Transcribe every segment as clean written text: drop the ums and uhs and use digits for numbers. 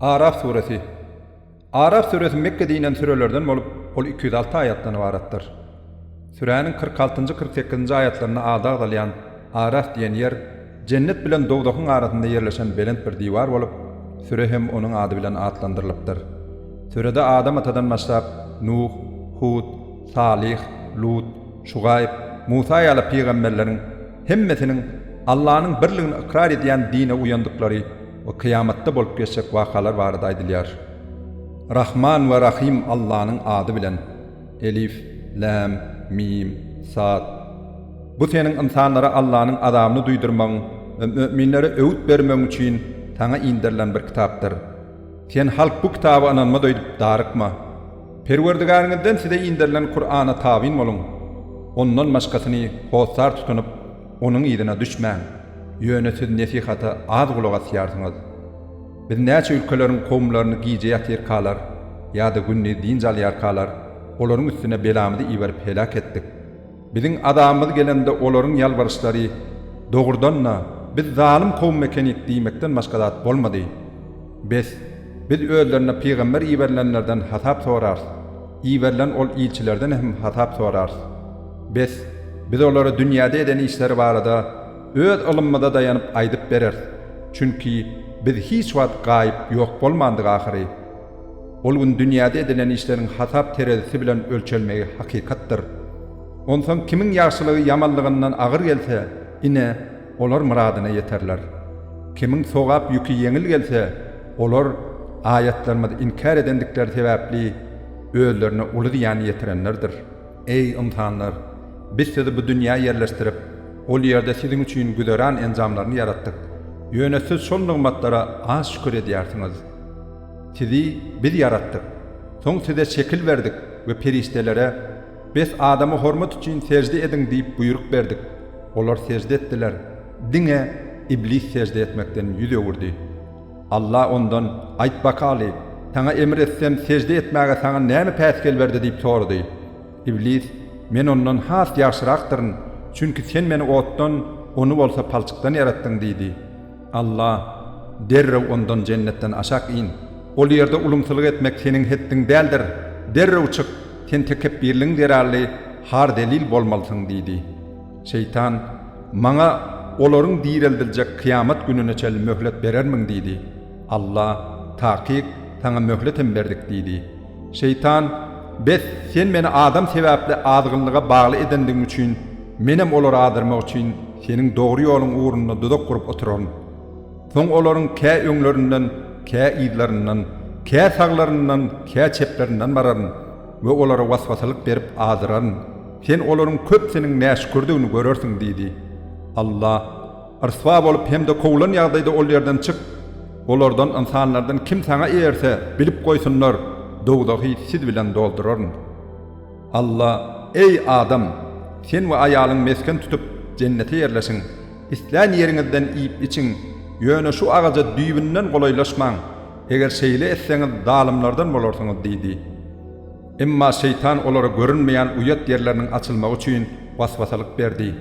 Araf suresi Araf süresi Mekgede inen sürelerden bolup, ol 206 aýatdan ybaratdyr. Süräniň 46-njy, 48-nji aýatlarynda ady agzalýan Araf diýen ýer jennet bilen dowzahyň arasynda ýerleşen belent bir diwar bolup, süre hem onuň ady bilen atlandyrylypdyr. Sürede Adam atadan başlap, Nuh, Hud, Salyh, Lut, Şugaýyp, Musa ýaly pygamberleriň hemmesiniň Allanyň birligini ykrar edýän dine uýandyklary we kyýamatda bolup geçjek wakalar barada aýdylýar. Rahman we Rahym Allanyň ady bilen, Elif, Läm, Mim, Sad. Bu seniň ynsanlara Allanyň azabyny duýdurmagyň we möminlere öwüt bermegiň üçin saňa inderilen bir kitapdyr. Sen halk bu kitaba ynanmaz öýdüp darykma. Perwerdigäriňizden size inderilen Kurana tabyn boluň. Ondan başgasyny hossar tutunyp, onuň yzyna düşmäň. Ýöne siz nesihata az gulak asýarsyňyz. Biz näçe ülkeleriň kowumlaryny gije ýatyrkalar ýa-da gündiz dynç alýarkalar, olaryň üstüne belamyzy iberip heläk etdik. Biziň azabymyz gelende olaryň ýalbaryşlary, Dogrudan-da, biz zalym kowum ekenik diýmekden başga zat bolmady. Bes, biz özlerine pygamber iberilenlerden hasap sorarys, iberilen ol ilçilerden hem hasap sorarys. Bes, biz olara dünýäde eden işleri barada öz ylymymyza daýanyp aýdyp bereris, çünki biz hiç wagt gaýyp ýok bolmandyk ahyry. Ol gün dünýäde edilen işleriň hasap terezisi bilen ölçelmegi hakykatdyr. Onsoň kimiň ýagşylygy ýamanlygyndan agyr gelse, ine, olar myradyna ýeterler. Kimiň sogap ýüki ýeňil gelse, olar, aýatlarymyzy inkär edendikleri sebäpli, özlerine uly zyýan ýetirenlerdir. Eý, ynsanlar! Biz sizi bu dünýä ýerleşdirip, ol ýerde siziň üçin güzeran enjamlaryny ýaratdyk. Ýöne siz şol nygmatlara az şükür edýärsiňiz. Sizi Biz ýaratdyk. Soň size şekil berdik we perişdelere, Bes Adama hormat üçin sežde ediň diýip buýruk berdik. Olar sežde etdiler. Diňe Iblis sežde etmekden ýüz öwürdi. Alla ondan, Aýt bakaly, saňa emr etsem sežde etmäge saňa näme päsgel berdi diýip sorady. Iblis, Men ondan has ýagşyrakdyryn, çünki sen meni otdan, ony bolsa palçykdan ýaratdyň diýdi. Alla, Derrew ondan jennetden aşak in. Ol ýerde ulumsylyk etmek seniň hetdiň däldir. Derrew çyk, sen tekepbirligiň zerarly har-zelil bolmalysyň diýdi. Şeýtan, Maňa olaryň direldiljek kyýamat gününe çenli möhlet berermiň diýdi. Alla, Takyk, saňa möhlet hem berdik diýdi. Şeýtan, Bes, sen meni adam sebäpli azgynlyga bagly edendigiň üçin, menem olary azdyrmak üçin seniň dogry ýoluň ugrunda duzak gurup oturaryn. Soň olaryň kä öňlerinden, kä yzlaryndan, kä saglaryndan, kä çeplerinden bararyn we olara waswasalyk berip azdyraryn. Sen olaryň köpüsiniň näşükürdigini görersiň diýdi. Alla, Ryswa bolup hem-de kowlan ýagdaýda ol ýerden çyk. Olardan, ynsanlardan kim saňa eýerse, bilip goýsunlar, dowzahy siz bilen dolduraryn. Alla, Eý, Adam! Sen we aýalyň mesgen tutup, jennete ýerleşiň. Islän ýeriňizden iýip-içiň, ýöne şu agaja düýbünden golaýlaşmaň. Eger şeýle etseňiz, zalymlardan bolarsyňyz diýdi. Emma şeýtan olara görünmeýän uýat ýerleriniň açylmagy üçin waswasalyk berdi.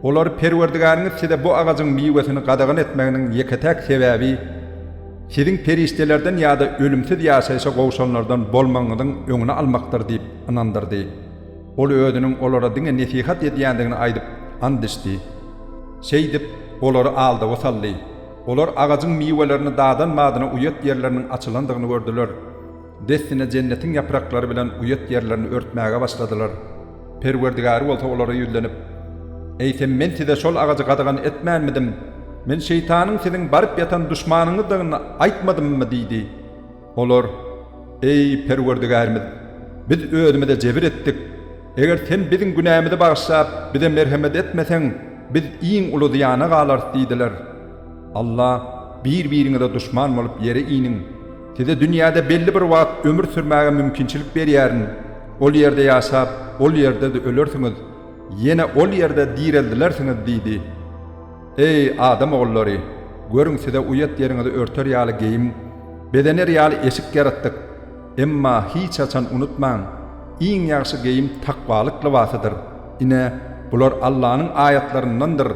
Olary Perwerdigäriňiz size bu agajyň miwesini gadagan etmeginiň ýeke-täk sebäbi, siziň perişdelerden ýa-da ölümsiz ýaşaýşa gowşanlardan bolmagyňyzyň öňüni almakdyr diýip ynandyrdy. Ol özüniň olara diňe nesihat edýändigini aýdyp, ant içdi. Şeýdip, olary aldawa saldy. Olar agajyň miwelerini dadan badyna uýat ýerleriniň açylandygyny gördüler. Dessine jennetiň ýapraklary bilen uýat ýerlerini örtmäge başladylar. Perwerdigäri bolsa olara ýüzlenip, Eýsem, men size şol agajy gadagan etmänmidim? Men şeýtanyň siziň baryp ýatan duşmanyňyzdygyny aýtmadymmy? diýdi. Olar, Eý, Perwerdigärimiz! Biz özümize jebir etdik. Eger Sen biziň günämizi bagyşlap, bize merhemet etmeseň, biz iň uly zyýana galarys diýdiler. Alla, Bir-biriňize duşman bolup ýere iniň. Size dünýäde belli bir wagt ömür sürmäge mümkinçilik berýärin. Ol ýerde ýaşap, ol ýerde-de ölersiňiz. Ýene ol ýerde direldilersiňiz diýdi. Eý, adam ogullary! Görüň, size uýat ýeriňizi örter ýaly geýim, bezener ýaly eşik ýaratdyk. Emma hiç haçan unutmaň, iň ýagşy geýim takwalyk lybasydyr. Ine, bular Allanyň aýatlaryndandyr.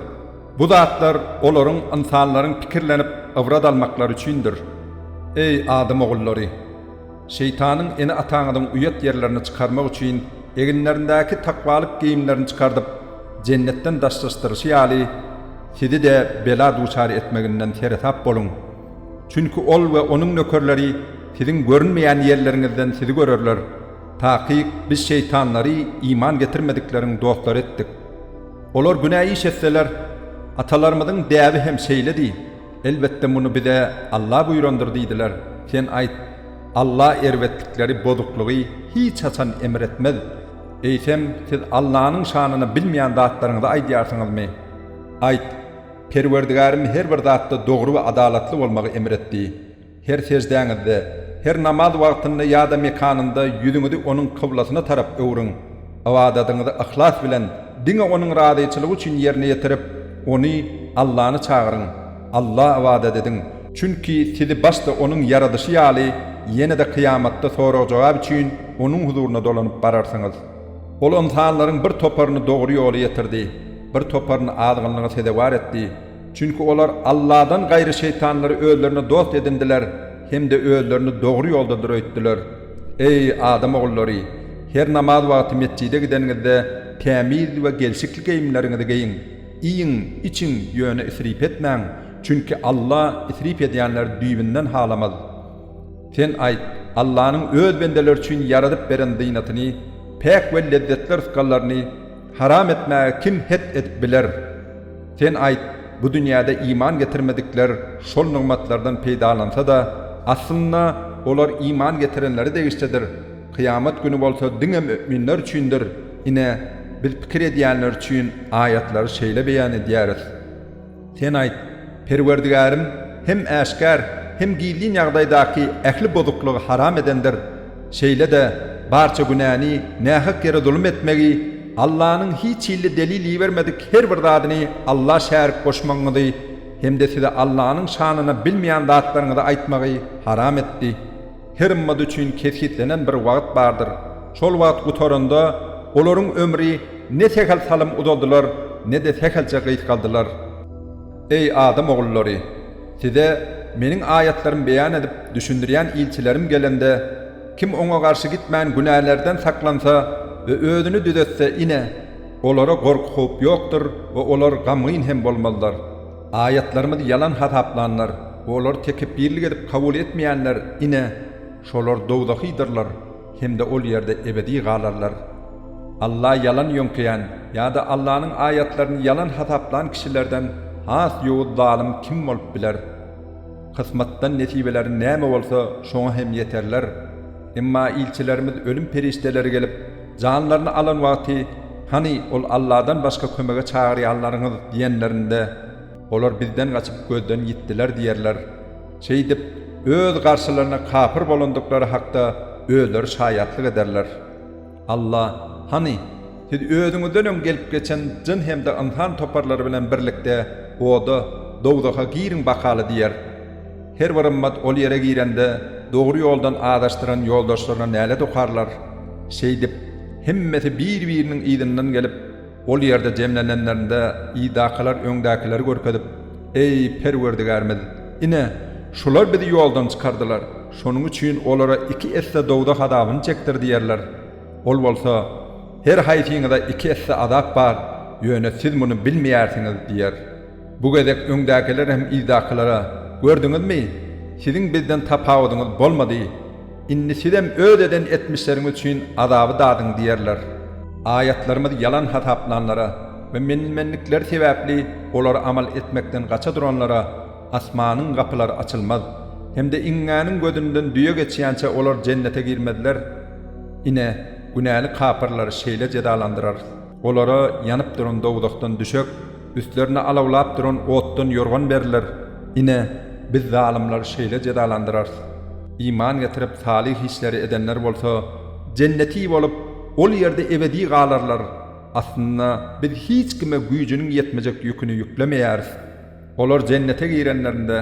Bu zatlar olaryň, ynsanlaryň pikirlenip, ybrat almaklary üçindir. Eý, adam ogullary! Şeýtanyň ene-ataňyzyň uýat ýerlerini çykarmak üçin eginlerindäki takwalyk geýimlerini çykardyp, jennetden daşlaşdyryşy ýaly, sizi-de bela duçar etmeginden seresap boluň! Çünki ol we onuň nökerleri siziň görünmeýän ýerleriňizden sizi görerler. Takyk, biz şeýtanlary iman getirmedikleriň dostlary etdik. Olar günä iş etseler, Atalarymyzyň däbi hem şeýledi, elbetde muny bize Alla buýrandyr diýdiler. Sen aýt, Alla erbetlikleri, bozuklygy hiç haçan emr etmez. Eýsem, siz Allanyň şanyna bilmeýän zatlaryňyzy aýdýarsyňyzmy? Aýt, Perwerdigärim her bir zatda dogry we adalatly bolmagy emr etdi. Her seždäňizde, her namaz wagtynda ýa-da mekanynda ýüzüňizi Onuň kyblasyna tarap öwrüň. Ybadadyňyzy yhlas bilen, diňe Onuň razyçylygy üçin ýerine ýetirip, Ony, Allany çagyryň. Alla ybadat ediň. Çünki sizi başda Onuň ýaradyşy ýaly, ýene-de kyýamatda sorag-jogap üçin Onuň huzuryna dolanyp bararsyňyz. Ol ynsanlaryň bir toparyny dogry ýola ýetirdi, bir toparyny azgynlyga sezewar etdi. Çünki olar Alladan gaýry şeýtanlary özlerine dost edindiler hem-de özlerini dogry ýoldadyr öýtdüler. Eý, adam ogullary! Her namaz wagty metjide gideniňizde tämiz we gelşikli geýimleriňizi geýiň. Iýiň, içiň, ýöne isrip etmäň, çünki Alla isrip edýänleri düýbünden halamaz. Sen aýt, Allanyň Öz bendeleri üçin ýaradyp beren zynatyny, päk we lezzetli rysgallaryny haram etmäge kim het edip biler? Sen aýt, bu dünýäde iman getirmedikler şol nygmatlardan peýdalansa-da, aslynda, olar iman getirenlere degişlidir, kyýamat güni bolsa diňe möminler üçindir, ine, biz pikir edýänler üçin aýatlary şeýle beýan edýäris. Sen aýt, Perwerdigärim hem äşgär, hem gizlin ýagdaýdaky ähli bozuklygy haram edendir. Şeýle-de, barça günäni, nähak ýere zulum etmegi, Allanyň hiç hilli delil ibermedik her bir zadyny Alla şärik goşmagyňyzy hem-de size Allanyň şanyna bilmeýän zatlaryňyzy aýtmagy haram etdi. Her ymmat üçin kesgitlenen bir wagt bardyr. Şol wagt gutaranda, olaryň ömri ne sähel salym uzaldylar, ne-de sähelçe gysgaldylar. Eý, adam ogullary! Size Meniň aýatlarymy beýan edip, düşündirýän ilçilerim gelende, kim oňa garşy gitmän günälerden saklansa we özüni düzetse, ine, olara gorky-howp ýokdur we olar gamgyn hem bolmazlar. Aýatlarymyzy ýalan hasaplanlar we olary tekepbirlik edip kabul etmeýänler, ine, şolar dowzahydyrlar hem-de ol ýerde ebedi galarlar. Alla ýalan ýöňkeýän ýa-da Allanyň aýatlaryny ýalan hasaplan kişilerden has ýowuz zalym kim bolup biler? Kysmatdan nesibeleri näme bolsa, şoňa hem ýeterler. Emma ilçilerimiz ölüm perişdeleri gelip, janlaryny alan wagty, Hany, ol Alladan başga kömege çagyrýanlaryňyz diýenlerinde, olar bizden gaçyp gözden ýitdiler diýerler. Şeýdip, öz garşylaryna kapyr bolandyklary hakda özleri şaýatlyk ederler. Alla, Hany, siz özüňizden öň gelip geçen jyn hem-de ynsan toparlary bilen birlikde oda, dowzaha, giriň bakaly diýer. Her bir ymmat ol ýere girende, dogry ýoldan azaşdyran ýoldaşlaryna nälet okarlar. Şeýdip, hemmesi bir-biriniň yzyndan gelip, ol ýerde jemlenenlerinde yzdakylar öňdäkileri görkezip, Eý, Perwerdigärimiz! Ine, şular bizi ýoldan çykardylar. Şonuň üçin olara iki esse dowzah azabyny çekdir diýerler. Ol bolsa, Her haýsyňyza iki esse azap bar, ýöne siz muny bilmeýärsiňiz diýer. Bu gezek öňdäkiler hem yzdakylara, Gördüňizmi? Siziň bizden tapawudyňyz bolmady. Indi sizem öz eden etmişleriňiz üçin azaby dadyň diýerler. Aýatlarymyzy ýalan hasaplanlara we menmenlikleri sebäpli olary amal etmekden gaça duranlara asmanyň gapylary açylmaz hem-de iňňäniň gözünden düýe geçýänçä olar jennete girmezler. Ine, günäli kapyrlary şeýle jezalandyrarys. Olara ýanyp duran dowzahdan düşek, üstlerine alawlap duran otdan ýorgan berler. Ine, biz zalymlary şeýle jezalandyrarys. Iman getirip, salyh işleri edenler bolsa, jenneti bolup, ol ýerde ebedi galarlar. Aslynda, biz hiç kime güýjüniň ýetmejek ýüküni ýüklemeýäris. Olar jennete girenlerinde,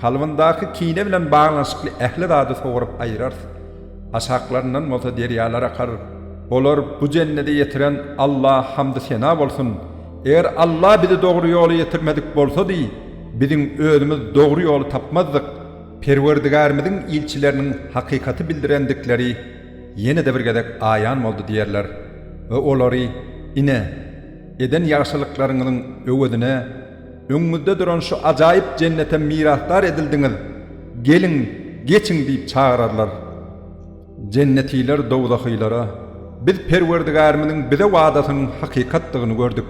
kalbyndaky kine bilen baglanyşykly ähli zady sogrup aýyrarys. Aşaklaryndan bolsa derýalar akar. Olar, Bu jennede ýetiren Alla hamdy-sena bolsun! Eger Alla bizi dogry ýola ýetirmedik bolsady, biziň özümiz dogry ýoly tapmazdyk. Perwerdigärimiziň ilçileriniň hakykaty bildirendikleri ýene-de bir gezek aýan boldy diýerler we olary, Ine, eden ýagşylyklaryňyzyň öwezine öňüňizde duran şu ajaýyp jennete mirasdar edildiňiz, geliň, geçiň diýip çagyrarlar. Jennetiler dowzahylara, Biz Perwerdigärimiziň bize wadasynyň hakykatdygyny gördük.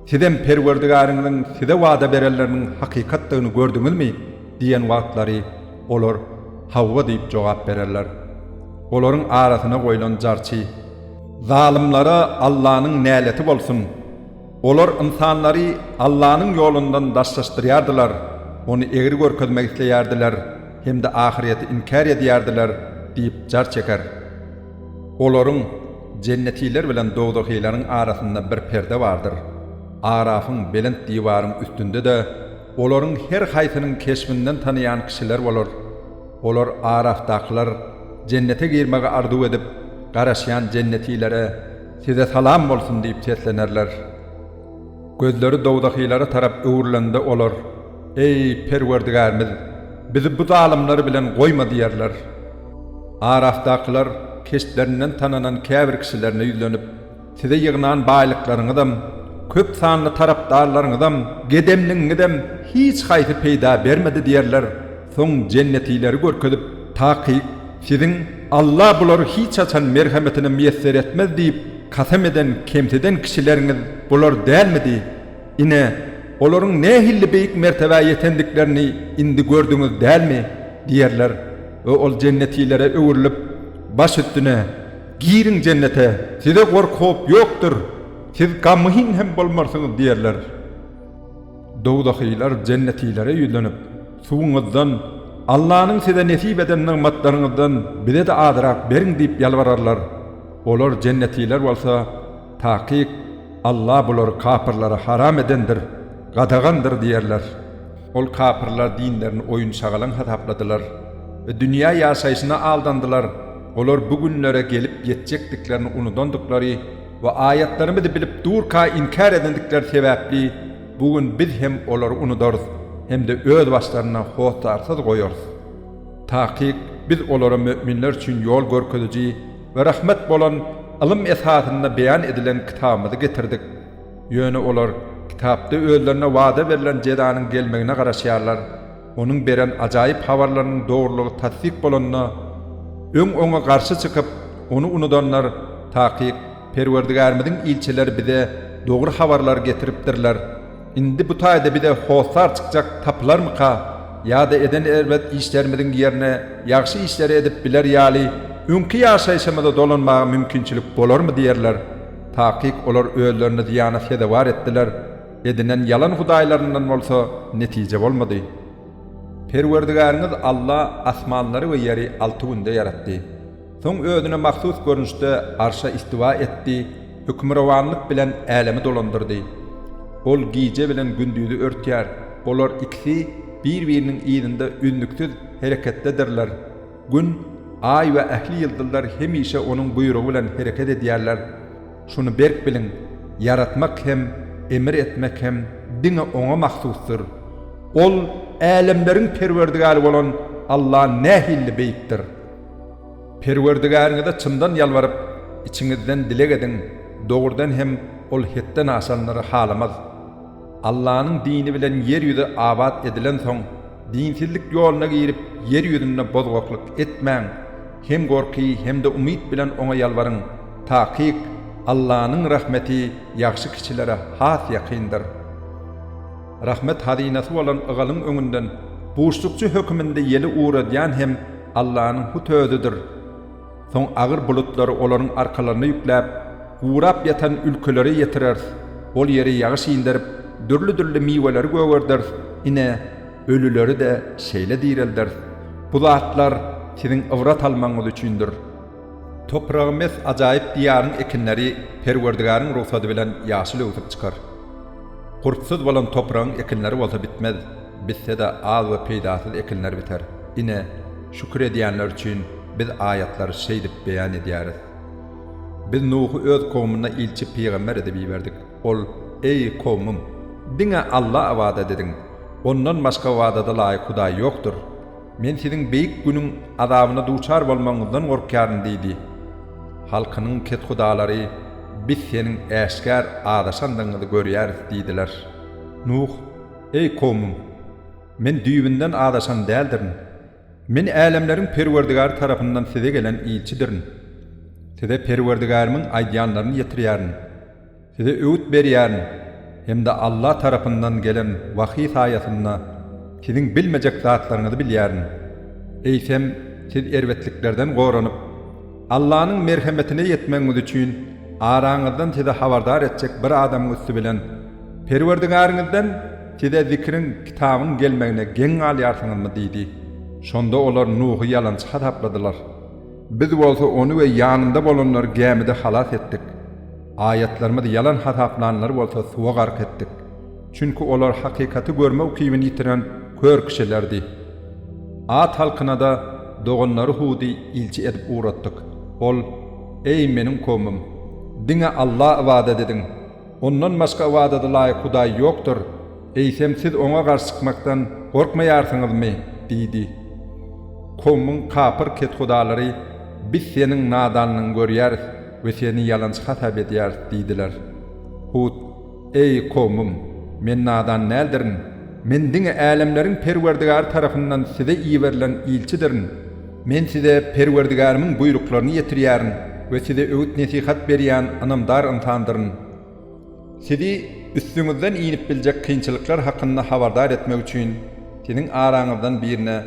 Sizem Perwerdigäriňiziň size wada berenleriniň hakykatdygyny gördüňizmi? diýen wagtlary, olar, Hawa diýip jogap bererler. Olaryň arasyna goýlan jarçy, Zalymlara Allanyň näleti bolsun! Olar ynsanlary Allanyň ýolundan daşlaşdyrýardylar, ony egri görkezmek isleýärdiler hem-de ahyrýeti inkär edýärdiler diýip jar çeker. Olaryň, jennetiler bilen dowzahylaryň arasynda bir perde bardyr. Arafyň belent diwaryň üstünde-de olaryň her haýsynyň keşbinden tanaýan kişiler bolar. Olar Arafdakylar jennete girmegi arzuw edip garaşýan jennetilere, Size salam bolsun diýip seslenerler. Gözleri dowzahylara tarap öwrülende olar, Eý, Perwerdigärimiz! Bizi bu zalymlar bilen goýma diýerler. Arafdakylar keşplerinden tananan käbir kişilerine ýüzlenip, Size ýygnan baýlyklaryňyzam, köp sanly tarapdarlaryňyzam, gedemligiňizem hiç haýsy peýda bermedi diýerler. Soň jennetileri görkezip, Takyk, siziň, Alla bulary hiç haçan merhemetine miýesser etmez diýip, kasam eden, kemsiden kişileriňiz bular dälmidi? Ine, olaryň nähili beýik mertebä ýetendiklerini indi gördüňiz dälmi? diýerler we ol jennetilere öwrülip, Baş üstüne, giriň jennete, size gorky-howp ýokdur, siz gamgyn hem bolmarsyňyz diýerler. Dowzahylar jennetilere ýüzlenip, Suwuňyzdan, Allanyň size nesip eden nygmatlaryňyzdan bize-de azrak beriň diýip ýalbararlar. Olar, jennetiler bolsa, Takyk, Alla bulary kapyrlara haram edendir, gadagandyr diýerler. Ol kapyrlar dinlerini oýun-şagalaň hasapladylar we dünýä ýaşaýşyna aldandylar, olar bu günlere gelip ýetjekdiklerini unudandyklary we aýatlarymyzy bilip durka inkär edendikleri sebäpli, bu gün Biz hem olary unudarys hem-de öz başlaryna hossarsyz goýarys. Takyk, Biz olara möminler üçin ýol görkeziji we rahmet bolan ylym esasynda beýan edilen kitabymyzy getirdik. Ýöne olar kitapda özlerine wada berlen jezanyň gelmegine garaşýarlar. Onuň beren ajaýyp habarlarynyň dogrulygy tassyk bolanda, öň oňa garşy çykyp, ony unudanlar, Takyk, Perwerdigärimiziň ilçileri bize dogry habarlary getiripdirler. Indi bu taýda bize hossar çykjak tapylarmyka ýa-da eden erbet işlerimiziň ýerine ýagşy işleri edip biler ýaly öňki ýaşaýşymyza dolanmaga mümkinçilik bolarmy diýerler. Takyk olar özlerini zyýana sezewar etdiler. Edinen ýalan hudaýlaryndan bolsa netije bolmady. Perwerdigäriňiz Alla asmanlary we ýeri alty günde ýaratdy. Soň özüne mahsus görnüşde arşa istiwa etdi, hökmürowanlyk bilen älemi dolandyrdy. Ol gije bilen gündizi örtýär, olar ikisi bir-biriniň yzynda üznüksiz hereketdedirler. Gün, Aý we ähli ýyldyzlar hemişe Onuň buýrugy bilen hereket edýärler. Şuny berk biliň, ýaratmak hem, emir etmek hem diňe Oňa mahsusdyr. Ol, älemleriň Perwerdigäri bolan Alla nähilli beýikdir! Perwerdigäriňize çyndan ýalbaryp, içiňizden dileg ediň, dogrudan hem Ol hetden aşanlary halamaz. Allanyň dini bilen ýer ýüzi abat edilensoň, dinsizlik ýoluna girip, ýer ýüzünde bozgaklyk etmäň, hem gorky hem-de umyt bilen Oňa ýalbaryň, takyk, Allanyň rahmeti ýagşy kişilere has ýakyndyr. Rahmet hazynasy bolan ygalyň öňünden buşlukçy höküminde ýeli ugradýan hem Allanyň hut Özüdir. Soň agyr bulutlary olaryň arkalaryna ýükläp, gurap ýatan ülkelere ýetireris, ol ýere ýagyş inderip, dürli-dürli miweleri gögerderis, ine, ölüleri-de şeýle direlderis. Bu zatlar siziň ybrat almagyňyz üçindir. Topragy mes ajaýyp diýaryň ekinleri Perwerdigäriň rugsady bilen ýaşyl öwsüp çykar. Gurpsuz bolan topragyň ekinleri bolsa bitmez, bitse-de az we peýdasyz ekinler biter. Ine, şükür edýänler üçin biz aýatlary şeýdip beýan edýäris. Biz Nuhy öz kowumyna ilçi pygamber edip iberdik. Ol, Eý, kowumym! Diňe Alla ybadat ediň. Ondan başga ybadada laýyk hudaý ýokdur. Men siziň beýik günüň azabyna duçar bolmagyňyzdan gorkýaryn diýdi. Halkynyň kethudalary, Biz seniň äşgär azaşandygyňyzy görýäris diýdiler. Nuh, Eý, kowmum! Men düýbünden azaşan däldirin. Men älemleriň Perwerdigary tarapyndan size gelen ilçidirin. Size Perwerdigärimiň aýdýanlaryny ýetirýärin. Size öwüt berýärin hem-de Alla tarapyndan gelen wahyý saýasynda siziň bilmejek zatlaryňyzy bilýärin. Eýsem, siz erbetliklerden goranyp, Allanyň merhemetine ýetmegiňiz üçin araňyzdan sizi habardar etjek bir adamyň üsti bilen Perwerdigäriňizden size zikriň, kitabyň gelmegine geň galýarsyňyzmy? diýdi. Şonda olar Nuhy ýalançy hasapladylar. Biz bolsa ony we ýanynda bolanlary gämide halas etdik. Aýatlarymyzy ýalan hasaplanlary bolsa suwa gark etdik. Çünki olar hakykaty görme ukybyny ýitiren kör kişilerdi. Ad halkyna-da doganlary Hudy ilçi edip ugratdyk. Ol, Eý, meniň kowmum! Diňe Alla ybadat ediň! Ondan başga ybadada laýyk hudaý ýokdur. Eýsem siz Oňa garşy çykmakdan gorkmaýarsyňyzmy? diýdi. Kowmuň kapyr kethudalary, Biz seniň nadanlygyňy görýäris we seni ýalançy hasap edýäris diýdiler. Hud, Eý, kowmum! Men nadan däldirin. Men diňe älemleriň Perwerdigary tarapyndan size iberilen ilçidirin. Men size Perwerdigärimiň buýruklaryny ýetirýärin we size öwüt-nesihat berýän ynamdar ynsandyryn. Sizi üstüňizden inip biljek kynçylyklar hakynda habardar etmek üçin siziň araňyzdan birine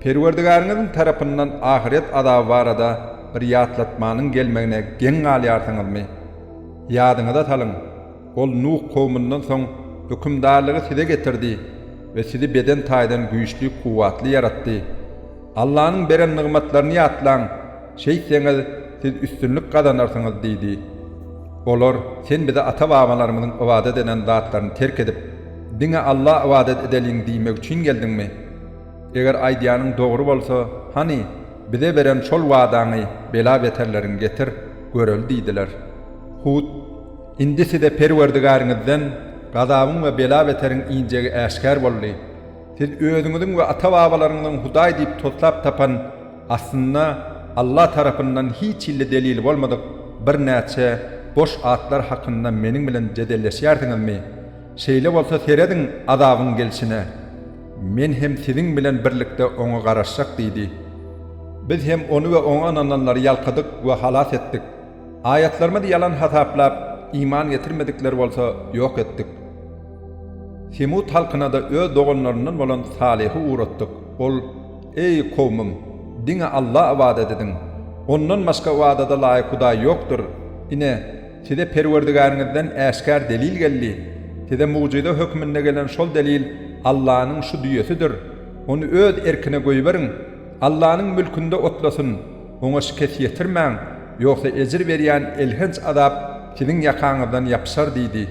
Perwerdigäriňiziň tarapyndan ahyret azaby barada bir ýatlatmanyň gelmegine geň galýarsyňyzmy? Ýadyňyza salyň, Ol Nuh kowmundan soň hökümdarlygy size getirdi we sizi beden taýdan güýçli, kuwwatly ýaratdy. Allanyň beren nygmatlaryny ýatlaň, şeýtseňiz, siz üstünlik gazanarsyňyz diýdi. Olar, Sen bize ata-babalarymyzyň ybadat eden zatlaryny terk edip, diňe Alla ybadat edeliň diýmek üçin geldiňmi? Eger aýdýanyň dogry bolsa, hany, bize beren şol wadaňy, bela-beterleriňi getir, göreli diýdiler. Hud, Indi size Perwerdigäriňizden gazabyň we bela-beteriň injegi äşgär boldy. Siz özüňiziň we ata-babalaryňyzyň hudaý diýip toslap tapan, aslynda Alla tarapyndan hiç hili delili bolmadyk birnäçe boş atlar hakynda meniň bilen jedelleşýärsiňizmi? Şeýle bolsa serediň azabyň gelşine! Men hem siziň bilen birlikde oňa garaşjak diýdi. Biz hem ony we oňa ynananlary ýalkadyk we halas etdik. Aýatlarymyzy ýalan hasaplap, iman getirmedikleri bolsa ýok etdik. Semud halkyna-da öz doganlaryndan bolan Salyhy ugratdyk. Ol, Eý, kowmum! Diňe Alla ybadat ediň! Ondan başga ybadada laýyk hudaý ýokdur. Ine, size Perwerdigäriňizden äşgär delil geldi. Size mugjyza hökmünde gelen şol delil Allanyň şu düýesidir. Ony öz erkine goýberiň. Allanyň mülkünde otlasyn. Oňa şikes ýetirmäň, ýogsa ejir berýän elhenç azap siziň ýakaňyzdan ýapyşar diýdi.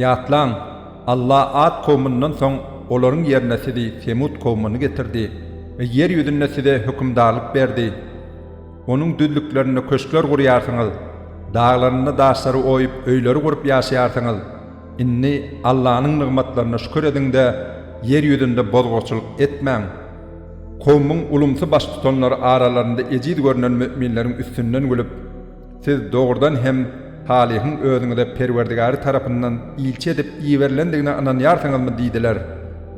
Ýatlaň, Alla Ad kowmundan soň olaryň ýerine sizi Semud kowmuny getirdi we ýer ýüzünde size hökümdarlyk berdi. Onuň düzlüklerinde köşkler gurýarsyňyz, daglarynda daşlary oýup öýleri gurup ýaşaýarsyňyz. Indi Allanyň nygmatlaryna şükür ediň-de, ýer ýüzünde bozgakçylyk etmäň. Kowmuň ulumsy baştutanlary aralarynda ejiz görnen möminleriň üstünden gülüp, Siz dogrudan hem Salyhyň özüňize Perwerdigary tarapyndan ilçi edip iberilendigine ynanýarsyňyzmy? diýdiler.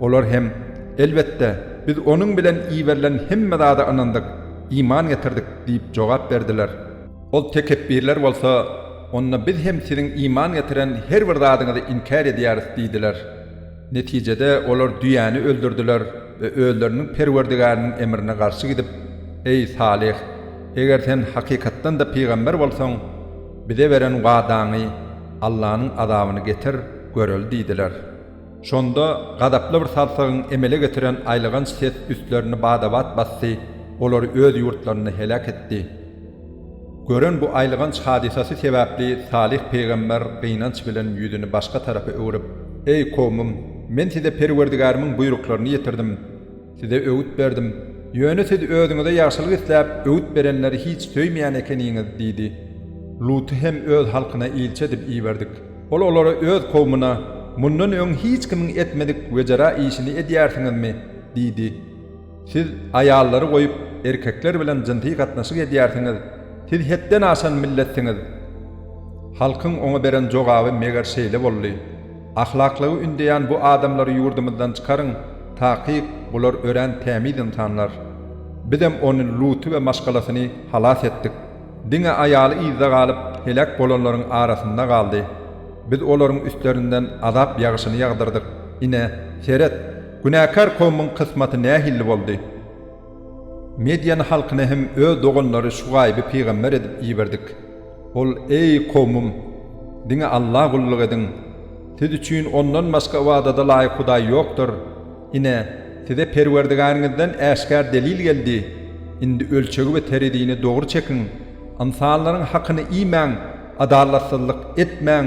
Olar hem, Elbetde, biz onuň bilen iberilen hemme zada ynandyk, iman getirdik diýip jogap berdiler. Ol tekepbirler bolsa, Onda biz hem siziň iman getiren her bir zadyňyzy inkär edýäris diýdiler. Netijede, olar düýäni öldürdiler we özleriniň Perwerdigäriniň emrine garşy gidip, Eý, Salyh! Eger sen hakykatdan-da pygamber bolsaň, bize beren wadaňy, Allanyň azabyny getir, göreli diýdiler. Şonda gazaply bir sarsagyň emele getiren aýlyganç ses üstlerini bada-bat basdy, olary öz ýurtlarynda heläk etdi. Gören bu aýlyganç hadysasy sebäpli Salyh pygamber gynanç bilen ýüzüni başga tarapa öwrüp, Eý, kowmum! Men size Perwerdigärimiň buýruklaryny ýetirdim. Size öwüt berdim. Ýöne siz özüňize ýagşylyk isläp, öwüt berenleri hiç söýmeýän ekeniňiz diýdi. Luty hem öz halkyna ilçi edip iberdik. Ol olara öz kowmuna, Mundan öň hiç kimiň etmedik wejera işini edýärsiňizmi? diýdi. Siz aýallary goýup, erkekler bilen jynsy gatnaşyk edýärsiňiz, siz hetden aşan milletsiňiz! Halkyň oňa beren jogaby meger şeýle boldy, Ahlaklygy ündeýän bu adamlary ýurdumyzdan çykaryň, takyk, bular örän tämiz ynsanlar. Bizem ony, Luty we maşgalasyny, halas etdik. Diňe aýaly yzda galyp, heläk bolanlaryň arasynda galdy. Biz olaryň üstlerinden azap ýagyşyny ýagdyrdyk. Ine, seret, günäkär kowumyň kysmaty nähilli boldy! Medýen halkyna hem öz doganlary Şugaýby pygamber edip iberdik. Ol, Eý, kowmum! Diňe Alla gulluk ediň! Siz üçin Ondan başga ybadada laýyk hudaý ýokdur. Ine, size Perwerdigäriňizden äşgär delil geldi. Indi ölçegi we terezini dogry çekiň. Ynsanlaryň hakyny iýmäň, adalatsyzlyk etmäň,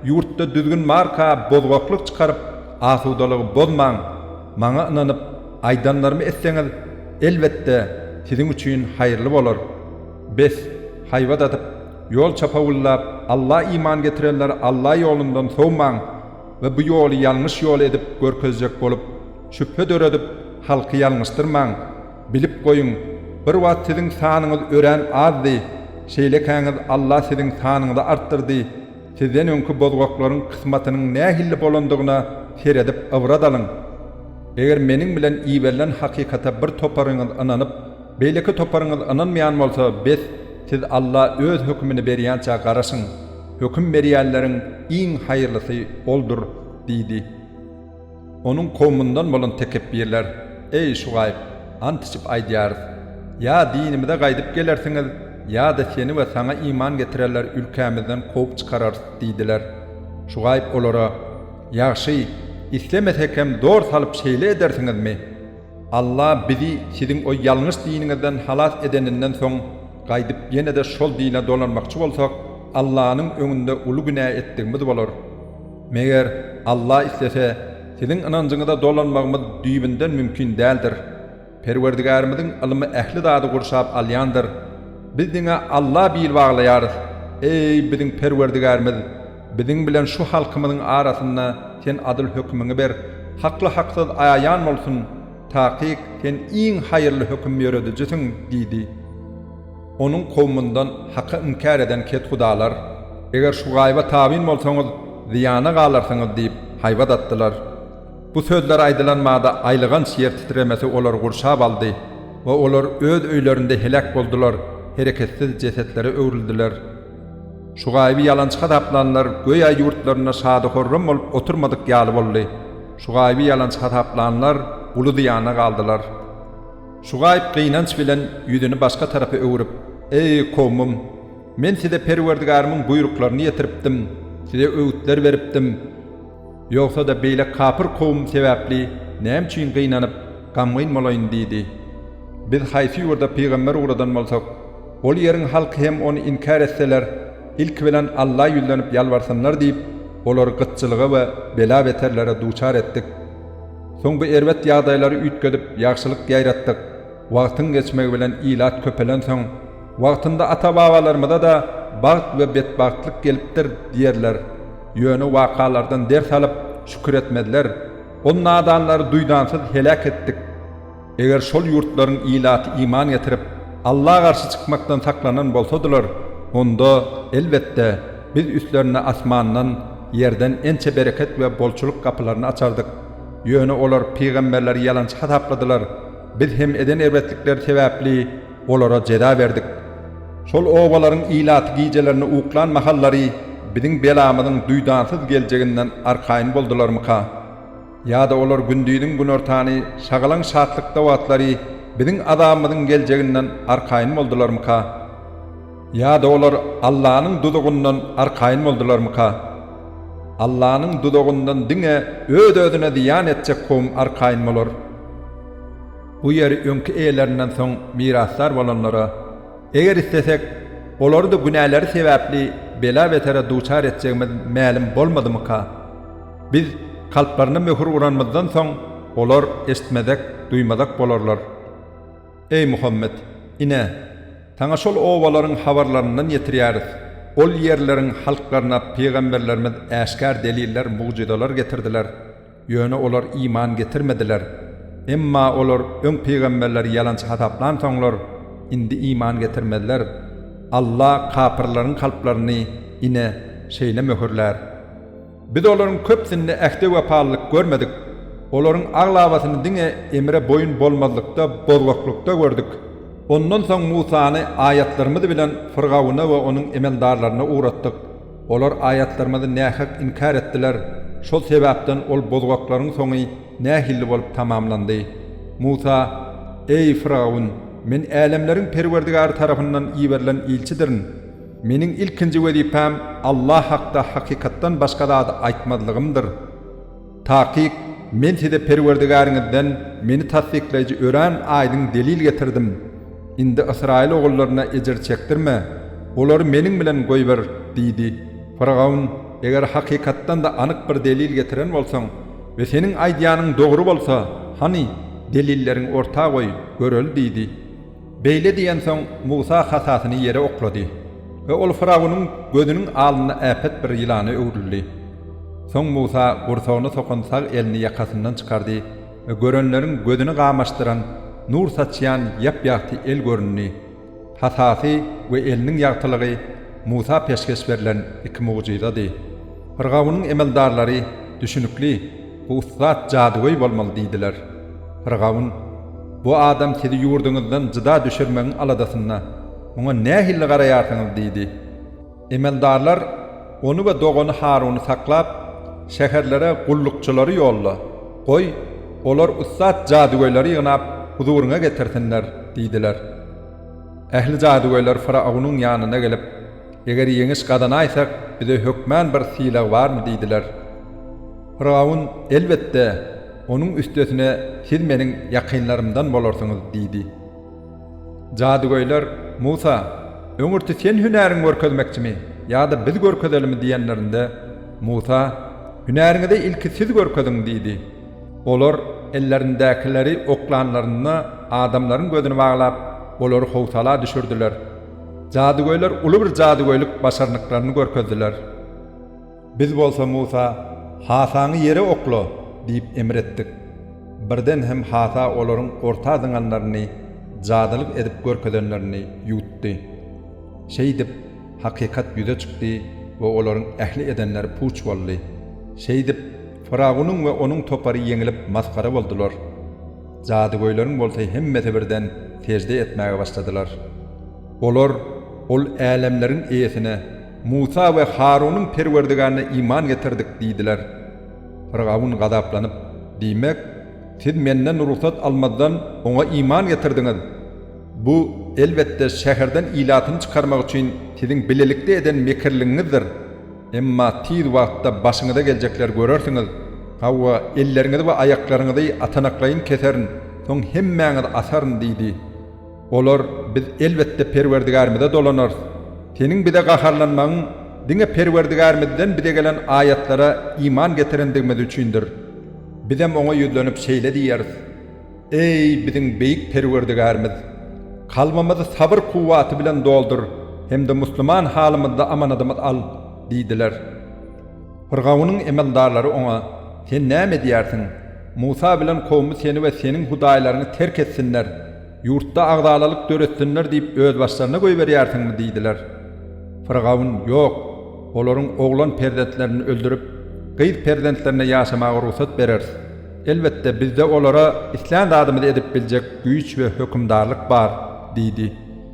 ýurtda düzgün barka bozgaklyk çykaryp, asudalygy bozmaň. Maňa ynanyp, aýdanlarymy etseňiz, elbetde, siziň üçin haýyrly bolar. Bes, haýbat atyp, ýol çapawullap, Alla iman getirenleri Alla ýolundan sowmaň we bu ýoly ýalňyş ýol edip görkezjek bolup, şübhe döredip, halky ýalňyşdyrmaň. Bilip goýuň, bir wagt siziň sanyňyz örän azdy, şeýlekäňiz Alla siziň sanyňyzy artdyrdy, sizden öňki bozgaklaryň kysmatynyň nähili bolandygyna seredip ybrat alyň. Eger meniň bilen iberilen hakykata bir toparyňyz ynanyp, beýleki toparyňyz ynanmaýan bolsa, bes, siz Alla öz hökümini berýänçä garaşyň, höküm berýänleriň iň haýyrlysy Oldur diýdi. Onuň kowmundan bolan tekepbirler, Eý, Şugaýp, ant içip aýdýarys, ýa dinimize gaýdyp gelersiňiz, ýa-da seni we saňa iman getirenleri ülkämizden kowup çykararys diýdiler. Şugaýp olara, Ýagşy, islemesek hem zor salyp şeýle edersiňizmi? Alla bizi siziň o ýalňyş diniňizden halas edeninden soň, gaýdyp ýene-de şol dine dolanmakçy bolsak, Allanyň öňünde uly günä etdigimiz bolar. Meger, Alla islese, siziň ynanjyňyza dolanmagymyz düýbünden mümkin däldir. Perwerdigärimiziň ylmy ähli zady gurşap alýandyr. Biz diňe Alla bil baglaýarys. Eý, biziň Perwerdigärimiz! Biziň bilen şu halkymyzyň arasynda Sen adyl hökümiňi ber, hakly-haksyz aýan bolsun, takyk Sen iň haýyrly höküm ýöredijisiň diýdi. Onuň kowmundan Haky inkär eden kethudalar, Eger Şugaýba tabyn bolsaňyz, zyýana galarsyňyz diýip, haýbat atdylar. Bu sözler aýdylan bada aýlyganç ýer titremesi olary gurşap aldy we olar öz öýlerinde heläk boldular, hereketsiz jesetlere öwrüldiler. Şugaýby ýalançy hasaplanlar göýä ýurtlarynda şady-horram bolup oturmadyk ýaly boldy. Şugaýby ýalançy hasaplanlar uly zyýana galdylar. Şugaýp gynanç bilen ýüzüni başga tarapa öwrüp, Eý, kowmum! Men size Perwerdigärimiň buýruklaryny ýetiripdim, size öwütler beripdim. Ýogsa-da beýle kapyr kowum sebäpli näme üçin gynanyp, gamgyn bolaýyn diýdi. Biz haýsy ýurda pygamber ugradan bolsak, ol ýeriň halky hem ony inkär etseler, ilki bilen Alla ýüzlenip ýalbarsynlar diýip, olary gytçylyga we bela-beterlere duçar etdik. Soň bu erbet ýagdaýlary üýtgedip, ýagşylyk ýaýratdyk. Wagtyň geçmegi bilen ilat köpelensoň, Wagtynda ata-babalarymyza-da bagt we betbagtlyk gelipdir diýerler. Ýöne wakalardan ders alyp, şükür etmezler. Ol nadanlary duýdansyz heläk etdik. Eger şol ýurtlaryň ilaty iman getirip, Alla garşy çykmakdan saklanan bolsadylar, onda, elbetde, Biz üstlerine asmandan, ýerden ençe bereket we bolçulyk gapylaryny açardyk. Ýöne olar pygamberleri ýalançy hasapladylar. Biz hem eden erbetlikleri sebäpli olara jeza berdik. Şol obalaryň ilaty gijelerine uklan mahallary biziň belamyzyň duýdansyz geljeginden arkaýyn boldularmyka? Ýa-da olar gündiziň günortany şagalaň-şatlykda wagtlary biziň azabymyzyň geljeginden arkaýyn boldularmyka? Ýa-da olar Allanyň duzagyndan arkaýyn boldularmyka? Allanyň duzagyndan diňe öz-özüne zyýan etjek kowum arkaýyn bolar. Bu ýeri öňki eýelerinden soň mirasdar bolanlara, eger islesek, olary-da günäleri sebäpli bela-betere duçar etjegimiz mälim bolmadymyka? Biz kalplaryna möhür uranymyzdan soň, olar eşitmezek, duýmazak bolarlar. Eý, Muhammet! Ine, saňa şol obalaryň habarlaryndan ýetirýäris. Ol ýerleriň halklaryna pygamberlerimiz äşgär deliller, mugjyzalar getirdiler. Ýöne olar iman getirmediler. Emma olar öň pygamberleri ýalançy hasaplansoňlar, indi iman getirmezler. Alla kapyrlaryň kalplaryny, ine, şeýle möhürlär. Biz olaryň köpüsinde ähde wepalylyk görmedik. Olaryň aglabasyny diňe emre boýun bolmazlykda, bozgaklykda gördük. Ondan soň Musany aýatlarymyz bilen Fyrgawuna we onuň emeldarlaryna ugratdyk. Olar aýatlarymyzy nähak inkär etdiler, şol sebäpden ol bozgaklaryň soňy nähili bolup tamamlandy. Musa, Eý, Fyrgawun! Men älemleriň Perwerdigary tarapyndan iberilen ilçidirin. Meniň ilkinji wezipäm Allah hakda hakykatdan başga zady aýtmazlygymdyr. Takyk, men size Perwerdigäriňizden meni tassyklaýjy örän aýdyň delil getirdim. Indi Ysraýyl ogullaryna ejir çekdirme, olary meniň bilen goýber diýdi. Fyrgawn, Eger hakykatdan-da anyk bir delil getiren bolsaň we seniň aýdýanyň dogry bolsa, hany, delilleriňi orta goý, göreli diýdi. Beýle diýensoň, Musa hasasyny ýere oklady we ol fyrawunyň gözüniň alnynda äpet bir ýylana öwrüldi. Soň Musa gursagyna sokan sag elini ýakasyndan çykardy we görenleriň gözüni gamaşdyran, nur saçýan ýap-ýagty el göründi. Hasasy we eliniň ýagtylygy Musa peşgeş berlen iki mugjyzady. Fyrgawunyň emeldarlary, Düşünikli, bu ussat jadygöý bolmaly diýdiler. Fyrgawun, Bu adam sizi ýurduňyzdan jyda düşürmegiň aladasynda. Muňa nähili garaýarsyňyz diýdi. Emeldarlar ony we dogany Haruny saklap, şäherlere gullukçylary ýolla, goý, olar ussat jadygöýleri ýygnap, huzuryňa getirsinler diýdiler. Ähli jadygöýler fyraunyň ýanyna gelip, Eger ýeňiş gazanaýsak, bize hökmän bir sylag barmy diýdiler. Fyrawn, Elbetde, onuň üstesine siz meniň ýakynlarymdan bolarsyňyz diýdi. Jadygöýler, Musa, öňürti sen hünäriňi görkezmekçimi ýa-da biz görkezelimi diýenlerinde, Musa, Hünäriňizi ilki siz görkeziň diýdi. Olar ellerindäkileri oklanlarynda adamlaryň gözüni baglap, olary howsala düşürdiler. Jadygöýler uly bir jadygöýlük başarnyklaryny görkezdiler. Biz bolsa Musa, Hasaňy ýere okla! diýip emr etdik. Birden hem hasa olaryň orta zyňanlaryny, jadylyk edip görkezenlerini ýuwutdy. Şeýdip, hakykat ýüze çykdy we olaryň ähli edenleri puç boldy. Şeýdip, Fyrawunyň we onuň topary ýeňilip masgara boldular. Jadygöýleriň bolsa hemmesi birden sežde etmäge başladylar. Olar Ol älemleriň eýesine, Musa we Harunyň Perwerdigärine iman getirdik diýdiler. Fyrgawun gazaplanyp, Diýmek, siz menden rugsat almazdan oňa iman getirdiňiz? Bu, elbetde, şäherden ilatyny çykarmak üçin siziň bilelikde eden mekirligiňizdir. Emma tiz wagtda başyňyza geljekleri görersiňiz. Hawa, elleriňizi we aýaklaryňyzy atanaklaýyn keserin, soň hemmäňizi asaryn diýdi. Olar, Biz elbetde Perwerdigärimize dolanarys. Seniň bize gaharlanmagyň diňe Perwerdigärimizden bize gelen aýatlara iman getirendigimiz üçindir. Bizem Oňa ýüzlenip şeýle diýeris, Eý, biziň beýik Perwerdigärimiz! Kalbymyzy sabyr kuwwaty bilen doldur hem-de musliman halymyzda amanadymyzy al! diýdiler. Pyrgaunyň emeldarlary oňa, Sen näme edýärsiň? Musa bilen kowumy seni we seniň hudaýlaryňy terk etsinler, ýurtda agzalalyk döretsinler diýip özbaşlaryna goýberýärsiňmi? diýdiler. Pyrgaun, Ýok, olaryň oglan perzentlerini öldürip, gyz perzentlerine ýaşamaga rugsat bereris. Elbetde, bizde olara islän zadymyzy edip biljek güýç we hökümdarlyk bar diýdi.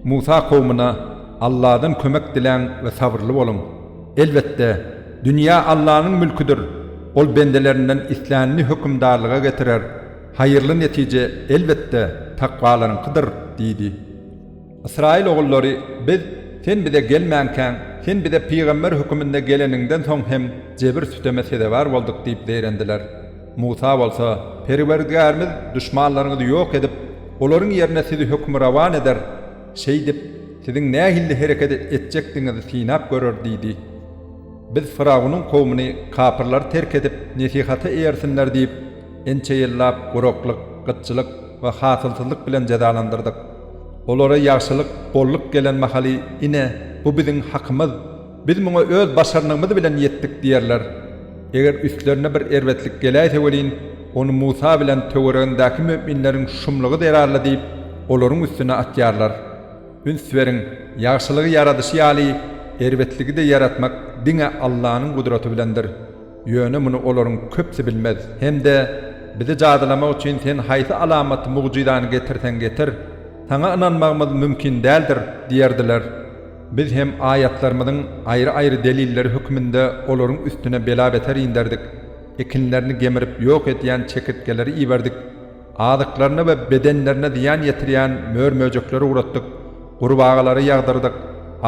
Musa kowumyna, Alladan kömek diläň we sabyrly boluň. Elbetde, dünýä Allanyň mülküdir, Ol bendelerinden islänini hökümdarlyga getirer, haýyrly netije, elbetde, takwalaryňkydyr diýdi. Ysraýyl ogullary, Biz, sen bize gelmänkäň, sen bize pygamber höküminde geleniňden soň hem jebir-süteme sezewar bolduk diýip zeýrendiler. Musa bolsa, Perwerdigärimiz duşmanlaryňyzy ýok edip, olaryň ýerine sizi hökmürowan eder, şeýdip, siziň nähili hereket etjekdigiňizi synap görer diýdi. Biz Fyrawunyň kowumyny kapyrlary terk edip, nesihata eýersinler diýip, ençe ýyllap guraklyk, gytçylyk we hasylsyzlyk bilen jezalandyrdyk. Olara ýagşylyk, bolluk gelen mahaly, Ine, bu biziň hakymyz, biz muňa öz başarnygymyz bilen ýetdik diýerler. Eger üstlerine bir erbetlik geläýse welin, ony Musa bilen töweregindäki möminleriň şumlugy zerarly diýip, olaryň üstüne atýarlar. Üns beriň, ýagşylygy ýaradyşy ýaly, erbetligi-de ýaratmak diňe Allanyň gudraty bilendir. Ýöne muny olaryň köpüsi bilmez. Hem-de, Bizi jadylamak üçin sen haýsy alamaty, mugjyzany getirseň getir, saňa ynanmagymyz mümkin däldir diýerdiler. Biz hem aýatlarymyzyň aýry-aýry delilleri hökmünde olaryň üstüne bela-beter inderdik, ekinlerini gemirip ýok edýän çekirtgeleri iberdik, azyklaryna we bedenlerine zyýan ýetirýän mör-möjekleri ugratdyk, gurbagalary ýagdyrdyk,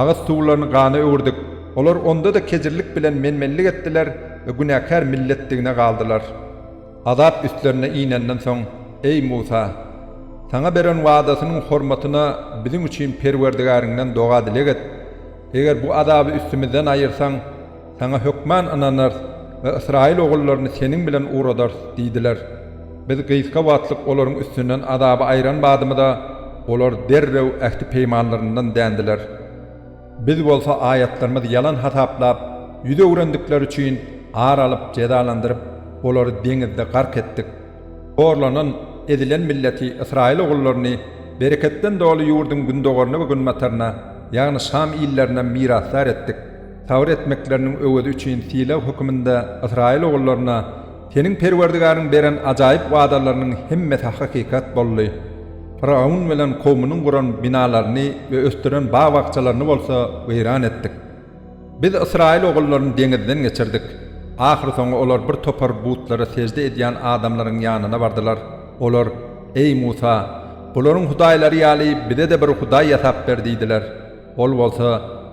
agyz suwlaryny gana öwürdik. Olar onda-da kejirlik bilen men-menlik etdiler we günäkär milletdigine galdylar. Azap üstlerine inenden soň, Eý, Musa! Saňa beren wadasynyň hormatyna biziň üçin Perwerdigäriňden doga-dileg et. Eger bu azaby üstümizden aýyrsaň, saňa hökman ynanarys we ysraýyl ogullaryny seniň bilen ugradarys diýdiler. Biz gysga wagtlyk olaryň üstünden azaby aýran badymyza, olar derrew ähti-peýmanlaryndan dändiler. Biz bolsa aýatlarymyzy ýalan hasaplap, ýüz öwrendikleri üçin ar alyp jezalandyryp, olary deňizde gark etdik. Horlanan, ezilen milleti, ysraýyl ogullaryny bereketden doly ýurduň gündogaryna we günbataryna, ýagny Şam illerine mirasdar etdik. Sabyr etmekleriniň öwezi üçin sylag höküminde ysraýyl ogullaryna Seniň Perwerdigäriň beren ajaýyp wadalarynyň hemmesi hakykat boldy. Fyrawn bilen kowmunyň guran binalaryny we ösdüren bag-bakjalaryny bolsa weýran etdik. Biz ysraýyl ogullaryny deňizden geçirdik. Ahyrsoňy olar bir topar butlara sežde edýän adamlaryň ýanyna bardylar. Olar, Eý, Musa! Bularyň hudaýlary ýaly bize-de bir hudaý ýasap ber diýdiler. Ol bolsa,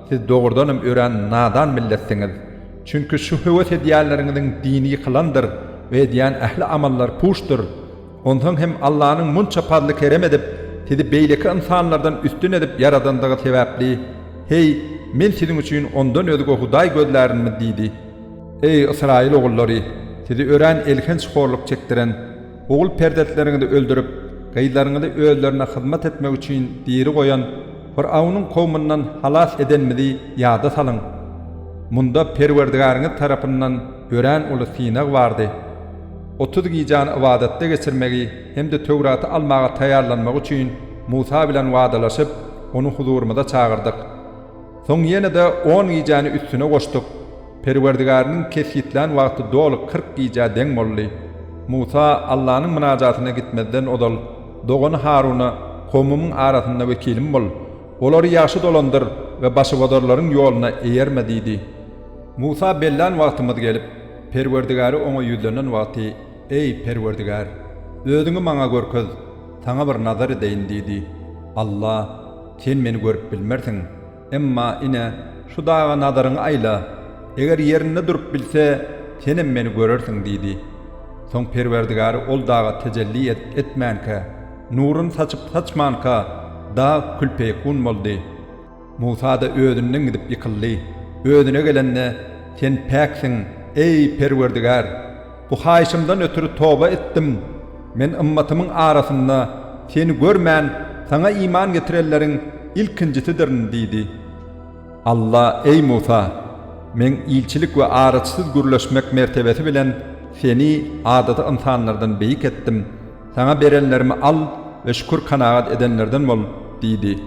Siz dogrudanam örän nadan milletsiňiz. Çünki şu höwes edýänleriňiziň dini ýykylandyr we edýän ähli amallary puçdur. Onsoň hem Allanyň munça pazly-kerem edip, sizi beýleki ynsanlardan üstün edip ýaradandygy sebäpli, heý, men siziň üçin ondan özge hudaý gözlärinmi diýdi. Eý, ysraýyl ogullary! Sizi örän elhenç horluk çekdiren, ogul perzentleriňizi öldürip, gyzlaryňyzy özlerine hyzmat etmek üçin diri goýan Fyrawnyň kowmundan halas edenimizi ýada salyň. Munda Perwerdigäriňiz tarapyndan örän uly synag bardy. 30 gijäni ybadatda geçirmegi hem-de Töwraty almaga taýýarlanmagy üçin Musa bilen wadalaşyp, ony huzurymyza çagyrdyk. Soň ýene-de on gijäni üstüne goşduk. Perwerdigäriniň kesgitlän wagty doly 40 gijä deň boldy. Musa Allanyň mynajatyna gitmezden ozal, dogany Haruna, Kowmumyň arasynda wekilim bol. Olary ýagşy dolandyr we başybozarlaryň ýoluna eýerme diýdi. Musa bellän wagtymyz gelip, Perwerdigäri oňa ýüzlenen wagty, Eý, Perwerdigär! Özüňi maňa görkez, Saňa bir nazar edeýin diýdi. Alla, Sen meni görüp bilmersiň. Emma, ine, şu daga nazaryňy aýla, eger ýerinde durup bilse, senem meni görersiň diýdi. Soň Perwerdigary ol daga tejelli edip-etmänkä, nuruny saçyp-saçmanka, dag kül-peýkun boldy. Musa-da özünden gidip ýykyldy. Özüne gelende, Sen päksiň, eý, Perwerdigär! Bu haýyşymdan ötri toba etdim. Men ymmatymyň arasynda Seni görmän, Saňa iman getirenleriň ilkinjisidirin diýdi. Alla, Eý, Musa! Meň ilçilik we araçysyz gürleşmek mertebesi bilen seni adaty ynsanlardan beýik etdim. Saňa berenlerimi al we şükür-kanagat edenlerden bol! diýdi.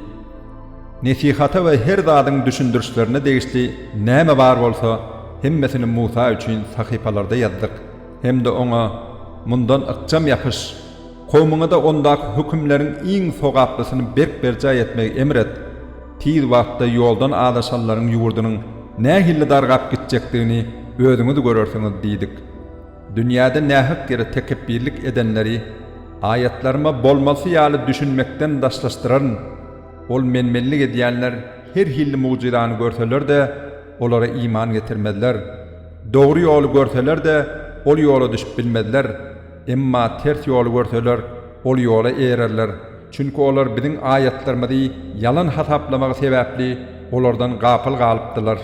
Nesihata we her zadyň düşündirişlerine degişli näme bar bolsa, hemmesini Musa üçin sahypalarda ýazdyk. Hem-de oňa, Mundan ykjam ýapyş! Kowmuňa-da ondaky hökümleriň iň sogaplysyny berk berjaý etmegi emr et. Tiz wagtda ýoldan azaşanlaryň ýurdunyň nähili dargap gitjekdigini özüňiz görersiňiz diýdik. Dünýäde nähak ýere tekepbirlik edenleri aýatlaryma bolmalysy ýaly düşünmekden daşlaşdyraryn. Ol men-menlik edýänler her hilli mugjyzany görseler-de, olara iman getirmezler. Dogry ýoly görseler-de, ol ýola düşüp bilmezler. Emma ters ýoly görseler, ol ýola eýererler. Çünki olar biziň aýatlarymyzy ýalan hasaplamagy sebäpli olardan gapyl galypdylar.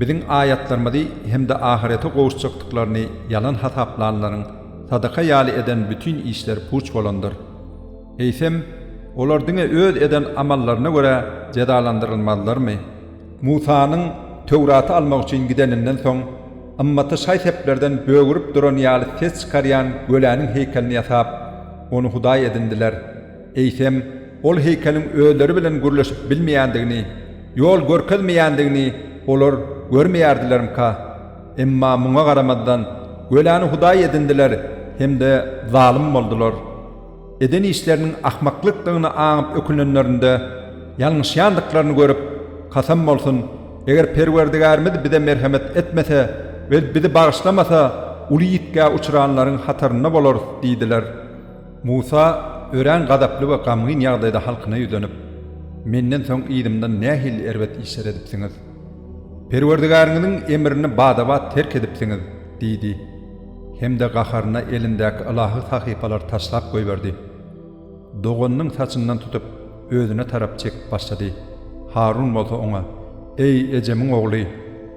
Biziň aýatlarymyzy hem-de ahyrete gowuşjakdyklaryny ýalan hasaplanlaryň sadaka ýaly eden bütin işleri puç bolandyr. Eýsem, olar diňe öz eden amallaryna görä jezalandyrylmazlarmy? Musanyň Töwraty almak üçin gideninden soň, Ymmaty şaý-seplerden bögürip duran ýaly ses çykarýan göläniň heýkelini ýasap, ony hudaý edindiler. Eýsem, ol heýkeliň özleri bilen gürleşip bilmeýändigini, ýol görkezmeýändigini olar görmeýärdilermika? Emma muňa garamazdan, göläni hudaý edindiler hem-de zalym boldular. Eden işleriniň akmaklykdygyny aňyp ökünenlerinde, ýalňyşýandyklaryny görüp, Kasam bolsun, eger Perwerdigärimiz bize merhemet etmese we bizi bagyşlamasa, uly ýitgä uçranlaryň hatarynda bolarys diýdiler. Musa örän gazaply we gamgyn ýagdaýda halkyna ýüzlenip, Menden soň yzymdan nähili erbet işler edipsiňiz? Perwerdigäriňiziň emrini bada-bat terk edipsiňiz diýdi. Hem-de gaharyna elindäki ylahy sahypalary taşlap goýberdi. Doganynyň saçyndan tutup, özüne tarap çekip başlady. Harun bolsa oňa, Eý, ejemiň ogly!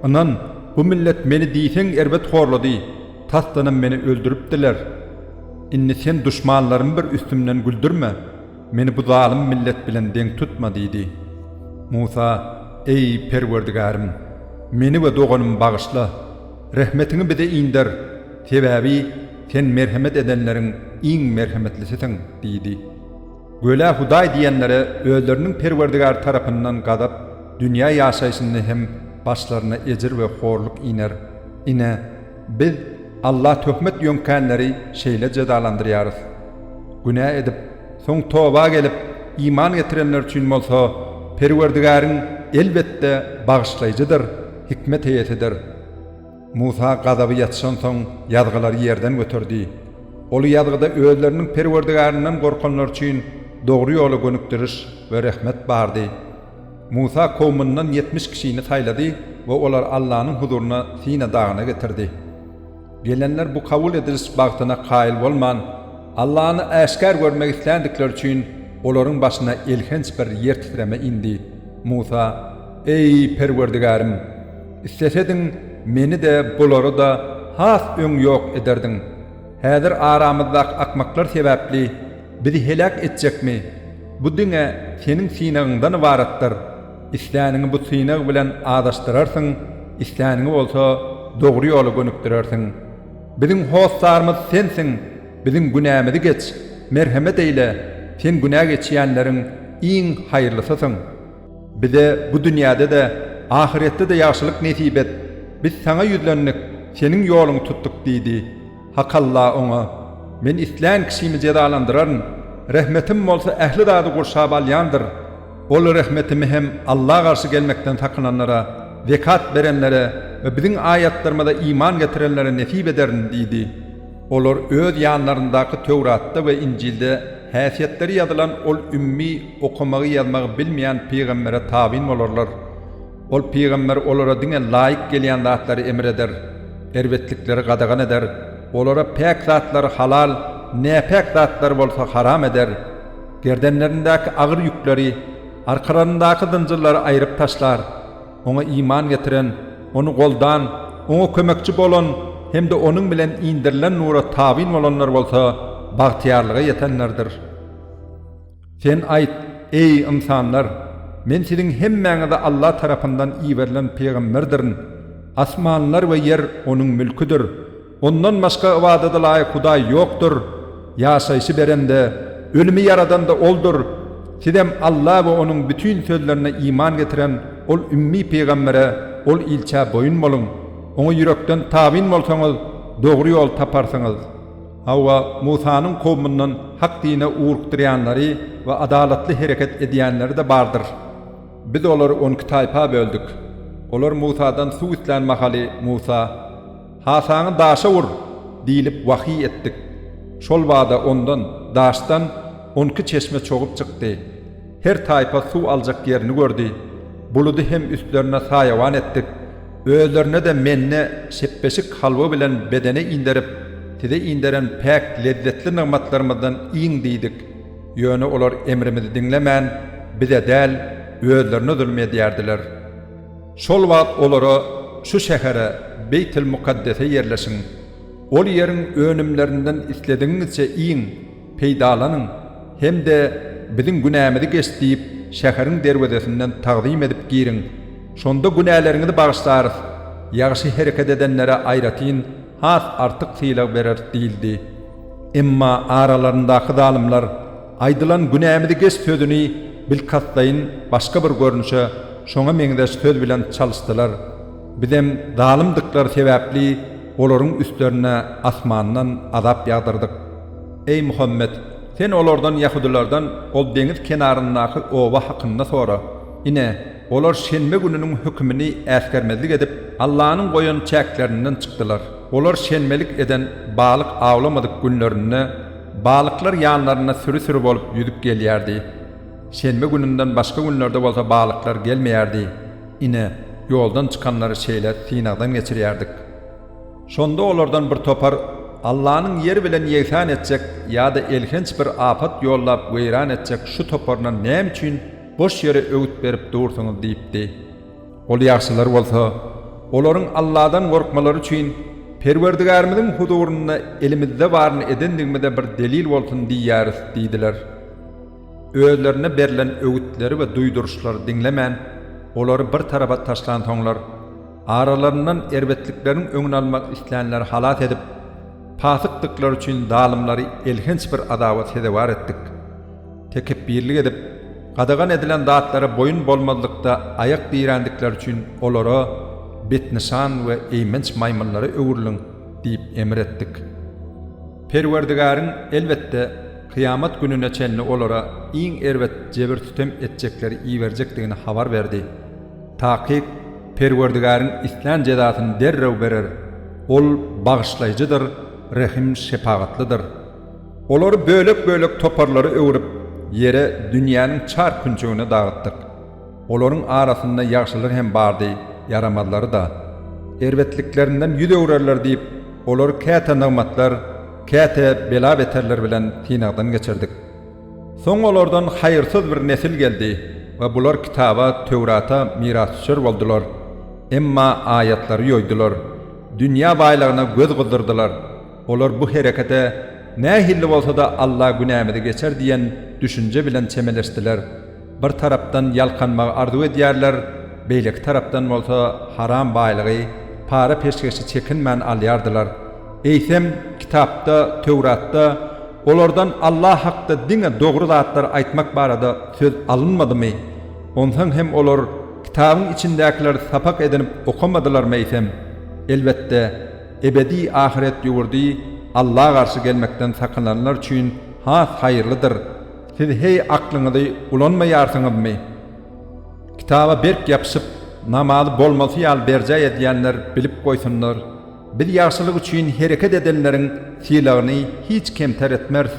Ynan, bu millet meni diýseň erbet horlady, tasdanam meni öldüripdiler. Indi sen duşmanlarymy bir üstümden güldürme, meni bu zalym millet bilen deň tutma diýdi. Musa, Eý, Perwerdigärim! Meni we doganymy bagyşla! Rehmetiňi bize inder, sebäbi Sen merhemet edenleriň iň merhemetlisisin diýdi. Gölä Hudaý diýenlere özleriniň Perwerdigäri tarapyndan gazap, dünýä ýaşaýşynda hem başlaryna ejir we horluk iner. Ine, Biz Alla töhmet ýöňkänleri şeýle jezalandyrýarys. Günä edip, soň toba gelip, iman getirenler üçin bolsa, Perwerdigäriň, elbetde, bagyşlaýjydyr, hikmet eýesidir. Musa gazaby ýatyşansoň, ýazgylary ýerden göterdi. Ol ýazgyda özleriniň Perwerdigärinden gorkanlar üçin dogry ýola gönükdiriş we rehmet bardy. Musa kowumyndan 70 kişini saýlady we olary Allanyň huzuryna Sina dagyna getirdi. Gelenler bu kabul ediliş bagtyna kaýyl bolman, Allany äşgär görmek isländikleri üçin olaryň başyna elhenç bir ýer titreme indi. Musa, Eý, Perwerdigärim! Islesediň, meni-de, bulary-da has öň ýok ederdiň. Häzir aramyzdaky akmaklar sebäpli bizi heläk etjekmi? Bu diňe Seniň synagyňdan ybaratdyr. Isläniňi bu synag bilen azaşdyrarsyň, isläniňi bolsa dogry ýola gönükdirersiň. Biziň hossarymyz Sensiň, biziň günämizi geç, merhemet eýle, Sen günä geçýänleriň iň haýyrlysysyň. Bize bu dünýäde-de, ahyretde-de ýagşylyk nesip et. Biz Saňa ýüzlendik, Seniň ýoluňy tutduk diýdi. Hak Alla oňa, Men islän kişimi jezalandyraryn, rehmetim bolsa ähli zady gurşap alýandyr. Ol rehmetimi hem Alla garşy gelmekden sakynanlara, zekat berenlere we biziň aýatlarymyza iman getirenlere nesip ederin diýdi. Olar öz ýanlaryndaky Töwratda we Injilde häsiýetleri ýazylan ol ümmi, okamagy-ýazmagy bilmeýän pygambere tabyn bolarlar. Ol pygamber olara diňe laýyk gelýän zatlary emr eder, erbetlikleri gadagan eder, olara päk zatlary halal, näpäk zatlary bolsa haram eder. Gerdenlerindäki agyr ýükleri, arkalaryndaky zynjyrlary aýryp taşlar. Oňa iman getiren, ony goldan, oňa kömekçi bolan hem-de onuň bilen inderilen nura tabyn bolanlar bolsa bagtyýarlyga ýetenlerdir. Sen aýt, Eý, ynsanlar! Men siziň hemmäňize Alla tarapyndan iberilen pygamberdirin. Asmanlar we ýer Onuň mülküdir. Ondan başga ybadada laýyk hudaý ýokdur. Ýaşaýşy beren-de, ölümi ýaradan-da Oldur. Sizem Alla we Onuň bütin sözlerine iman getiren ol ümmi pygambere, ol ilçä boýun boluň. Oňa ýürekden tabyn bolsaňyz, dogry ýol taparsyňyz. Hawa, Musanyň kowmundan hak dine ugrukdyrýanlary we adalatly hereket edýänleri-de bardyr. Biz olary onki taýpa böldük. Olar Musadan suw islän mahaly Musa, Hasaňy daşa ur! diýlip wahyý etdik. Şol bada ondan, daşdan, onki çeşme çogup çykdy. Her taýpa suw aljak ýerini gördi. Buludy hem üstlerine saýawan etdik. Özlerine-de menne, şepbeşik halwa bilen bedene inderip, size inderen päk, lezzetli nygmatlarymyzdan iýiň diýdik. Ýöne olar emrimizi diňlemän, bize däl, özlerine zulum edýärdiler. Şol wagt olara, Şu şähere, Beýtil-Mukaddese ýerleşiň. Ol ýeriň önümlerinden isledigiňizçe iýiň, peýdalanyň hem-de biziň günämizi geç diýip, şäheriň derwezesinden tagzym edip giriň. Şonda günäleriňizi bagyşlarys. Ýagşy hereket edenlere aýratyn, has artyk sylag bereris diýildi. Emma aralaryndaky zalymlar aýdylan günämizi geç sözüni bilkastlaýyn başga bir görnüşe, şoňa meňzeş söz bilen çalyşdylar. Bizem zalymdyklary sebäpli olaryň üstlerine asmandan azap ýagdyrdyk. Eý, Muhammet! Sen olardan, ýahudylardan, ol deňiz kenaryndaky oba hakynda sora. Ine, olar şenbe gününiň hökümini äsgermezlik edip, Allanyň goýan çäklerinden çykdylar. Olar şenbelik eden, balyk awlamadyk günlerinde, balyklar ýanlarynda süri-süri bolup ýüzüp gelýärdi. Şenbe gününden başga günlerde bolsa balyklar gelmeýärdi. Ine, ýoldan çykanlary şeýle synagdan geçirýärdik. Şonda olardan bir topar, Allanyň ýer bilen ýegsan etjek ýa-da elhenç bir apat ýollap weýran etjek şu toparyna näme üçin boş ýere öwüt berip dursuňyz diýipdi. Ol ýagşylar bolsa, olaryň Alladan gorkmalary üçin Perwerdigärimiziň huzurynda elimizde baryny edendigimize bir delil bolsun diýýäris diýdiler. Özlerine berlen öwütleri we duýduryşlary diňlemän, olary bir tarapa taşlansoňlar, Aralaryndan erbetlikleriň öňüni almak islänleri halas edip, pasykdyklary üçin zalymlary elhenç bir azaba sezewar etdik. Tekepbirlik edip, gadagan edilen zatlara boýun bolmazlykda aýak dirändikleri üçin olara, Betnyşan we eýmenç maýmynlara öwrüliň! diýip emr etdik. Perwerdigäriň, elbetde, kyýamat gününe çenli olara iň erbet jebir-sütem etjekleri iberjekdigini habar berdi. Takyk, Perwerdigäriň islän jezasyny derrew berer. Ol Bagyşlaýjydyr, Rehim-şepagatlydyr. Olary bölek-bölek toparlara öwrüp, ýere, dünýäniň çar künjegine dagytdyk. Olaryň arasynda ýagşylar hem bardy, ýaramazlary-da. Erbetliklerinden ýüz öwrerler diýip, olary käte nygmatlar, käte bela-beterler bilen synagdan geçirdik. Soň olardan haýyrsyz bir nesil geldi we bular kitaba, Töwrata, mirasdüşer boldular. Emma aýatlary ýoýdular. Dünýä baýlygyna göz gyzdyrdylar. Olar bu herekete, Nähili bolsa-da Alla günämizi geçer diýen düşünje bilen çemeleşdiler. Bir tarapdan ýalkanmagy arzuw edýärler, beýleki tarapdan bolsa haram baýlygy, para-peşgeşi çekinmän alýardylar. Eýsem, kitapda, Töwratda, olardan Alla hakda diňe dogry zatlary aýtmak barada söz alynmadymy? Onsoň hem olar kitabyň içindäkileri sapak edinip okamadylarmy eýsem? Elbetde, ebedi ahyret ýurdy Alla garşy gelmekden sakynanlar üçin has haýyrlydyr. Siz heý aklyňyzy ulanmaýarsyňyzmy? Kitaba berk ýapyşyp, namazy bolmalysy ýaly berjaý edýänler bilip goýsunlar, Biz ýagşylyk üçin hereket edenleriň sylagyny hiç kemter etmeris.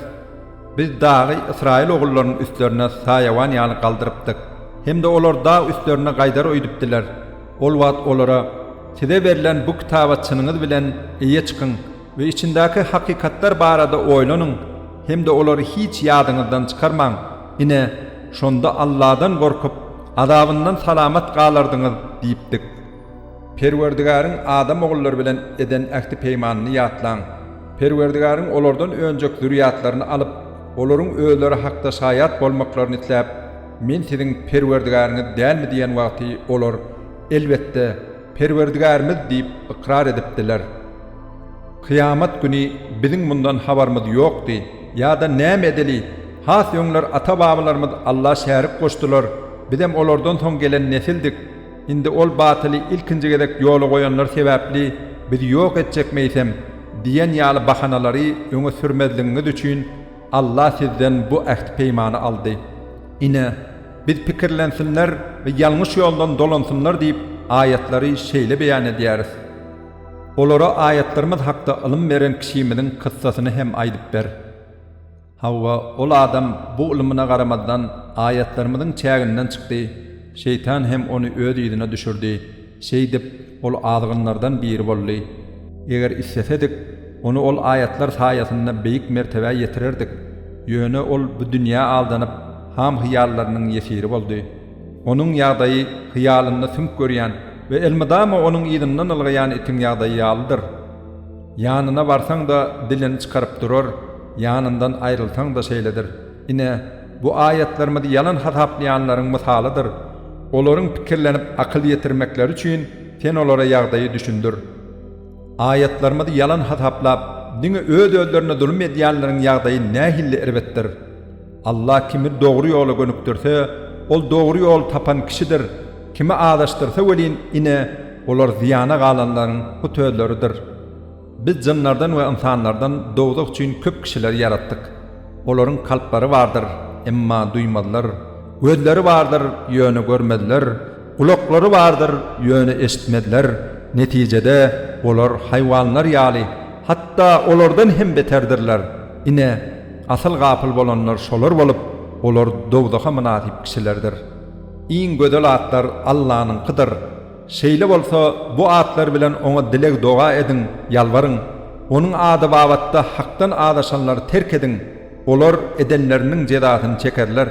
Biz dagy ysraýyl ogullarynyň üstlerine saýawan ýaly galdyrypdyk. Hem-de olar dag üstlerine gaýdar öýdüpdiler. Ol wagt olara, Size berlen bu kitaba çynyňyz bilen eýe çykyň we içindäki hakykatlar barada oýlanyň hem-de olary hiç ýadyňyzdan çykarmaň. Ine, şonda Alladan gorkup, azabyndan salamat galardyňyz diýipdik. Perwerdigäriň adam ogullary bilen eden ähti-peýmanyny ýatlaň. Perwerdigäriň olardan önjek zürýatlaryny alyp, olaryň özleri hakda şaýat bolmaklaryny isläp, Men siziň Perwerdigäriňiz dälmi diýen wagty olar, Elbetde, Perwerdigärimiz diýip ykrar edipdiler. Kyýamat güni biziň mundan habarymyz ýokdy ýa-da näme edeli, has öňler ata-babalarymyz Alla şärik goşdular, bizem olardan soň gelen nesildik, Indi ol batyly ilkinji gezek ýola goýanlar sebäpli bizi ýok etjekmi eýsem? diýen ýaly bahanalary öňe sürmezligiňiz üçin Alla sizden bu ähti-peýmany aldy. Ine, biz pikirlensinler we ýalňyş ýoldan dolansynlar diýip aýatlary şeýle beýan edýäris. Olara aýatlarymyz hakda ylym beren kişimiziň kyssasyny hem aýdyp ber. Hawa, ol adam bu ylmyna garamazdan, aýatlarymyzyň çäginden çykdy, şeýtan hem ony öz yzyna düşürdi, şeýdip, ol azgynlardan biri boldy. Eger islesedik, ony ol aýatlar saýasynda beýik mertebä ýetirerdik, ýöne ol bu dünýä aldanyp, ham hyýallarynyň ýesiri boldy. Onuň ýagdaýy hyýalynda süňk görýän we elmydama onuň yzyndan ylgaýan itiň ýagdaýy ýalydyr. Ýanyna barsaň-da dilini çykaryp durar, ýanyndan aýrylsaň-da şeýledir. Ine, bu aýatlarymyzy ýalan hasaplaýanlaryň mysalydyr. Olaryň pikirlenip akyl ýetirmekleri üçin. sen olara ýagdaýy düşündir. Aýatlarymyzy ýalan hasaplap, diňe öz-özlerine zulum edýänleriň ýagdaýy nähili erbetdir! Allah kimi dogry ýola gönükdirse, ol dogry ýol tapan kişidir, kimi azaşdyrsa welin, ine, olar zyýana galanlaryň hut özleridir. Biz jynlardan we ynsanlardan dowzah üçin köp kişileri ýaratdyk. Olaryň kalplary bardyr, emma duýmazlar, gözleri bardyr, ýöne görmezler, gulaklary bardyr, ýöne eşitmezler, netijede, olar haýwanlar ýaly, hatda olardan hem beterdirler. Ine, asyl gapyl bolanlar şolar bolup, olar dowzaha mynasyp kişilerdir. Iň gözel atlar Allanyňkydyr. Şeýle bolsa, bu atlar bilen Oňa dileg-doga ediň, ýalbaryň. Onuň ady babatda hakdan azaşanlary terk ediň, olar edenleriniň jezasyny çekerler.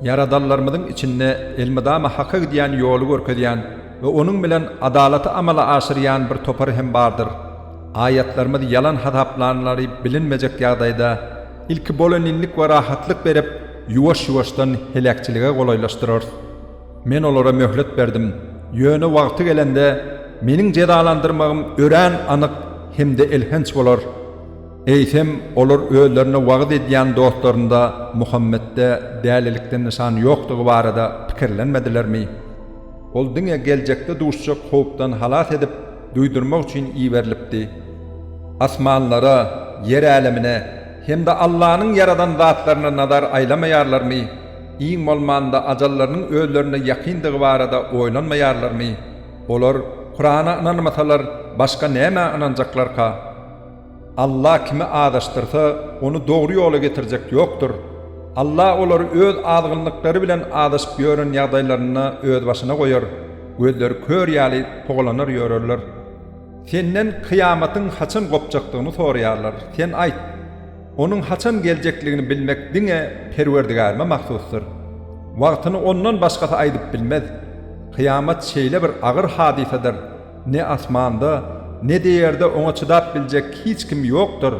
Ýaradanlarymyzyň içinde elmydama haka gidýän ýoly görkezýän we onuň bilen adalaty amala aşyrýan bir topar hem bardyr. Aýatlarymyzy ýalan hasaplanlary bilinmejek ýagdaýda, ilki bolelinlik we rahatlyk berip, ýuwaş-ýuwaşdan heläkçilige golaýlaşdyrarys. Men olara möhlet berdim, ýöne wagty gelende Meniň jezalandyrmagym örän anyk hem-de elhenç bolar. Eýsem, olar özlerine wagyz edýän dostlarynda Muhammetde dälilikden nyşan ýokdugy barada pikirlenmedilermi? Ol diňe geljekde duşjak howpdan halas edip, duýdurmak üçin iberilipdi. Asmanlara, ýer älemine hem-de Allanyň ýaradan zatlaryna nazar aýlamaýarlarmy? Iň bolmanda ajallarynyň özlerine ýakyndygy barada oýlanmaýarlarmy? Olar Kurana ynanmasalar, başga nämä ynanjaklarka? Alla kimi azaşdyrsa, ony dogry ýola getirjek ýokdur. Alla olary öz azgynlyklary bilen azaşyp ýören ýagdaýlarynda özbaşyna goýar, gözleri kör ýaly togalanar ýörerler. Senden kyýamatyň haçan gopjakdygyny soraýarlar. Sen aýt, Onuň haçan geljekligini bilmek diňe Perwerdigärime mahsusdyr. Wagtyny Ondan başgasy aýdyp bilmez. Kyýamat şeýle bir agyr hadysadyr, ne asmanda, ne-de ýerde oňa çydap biljek hiç kim ýokdur.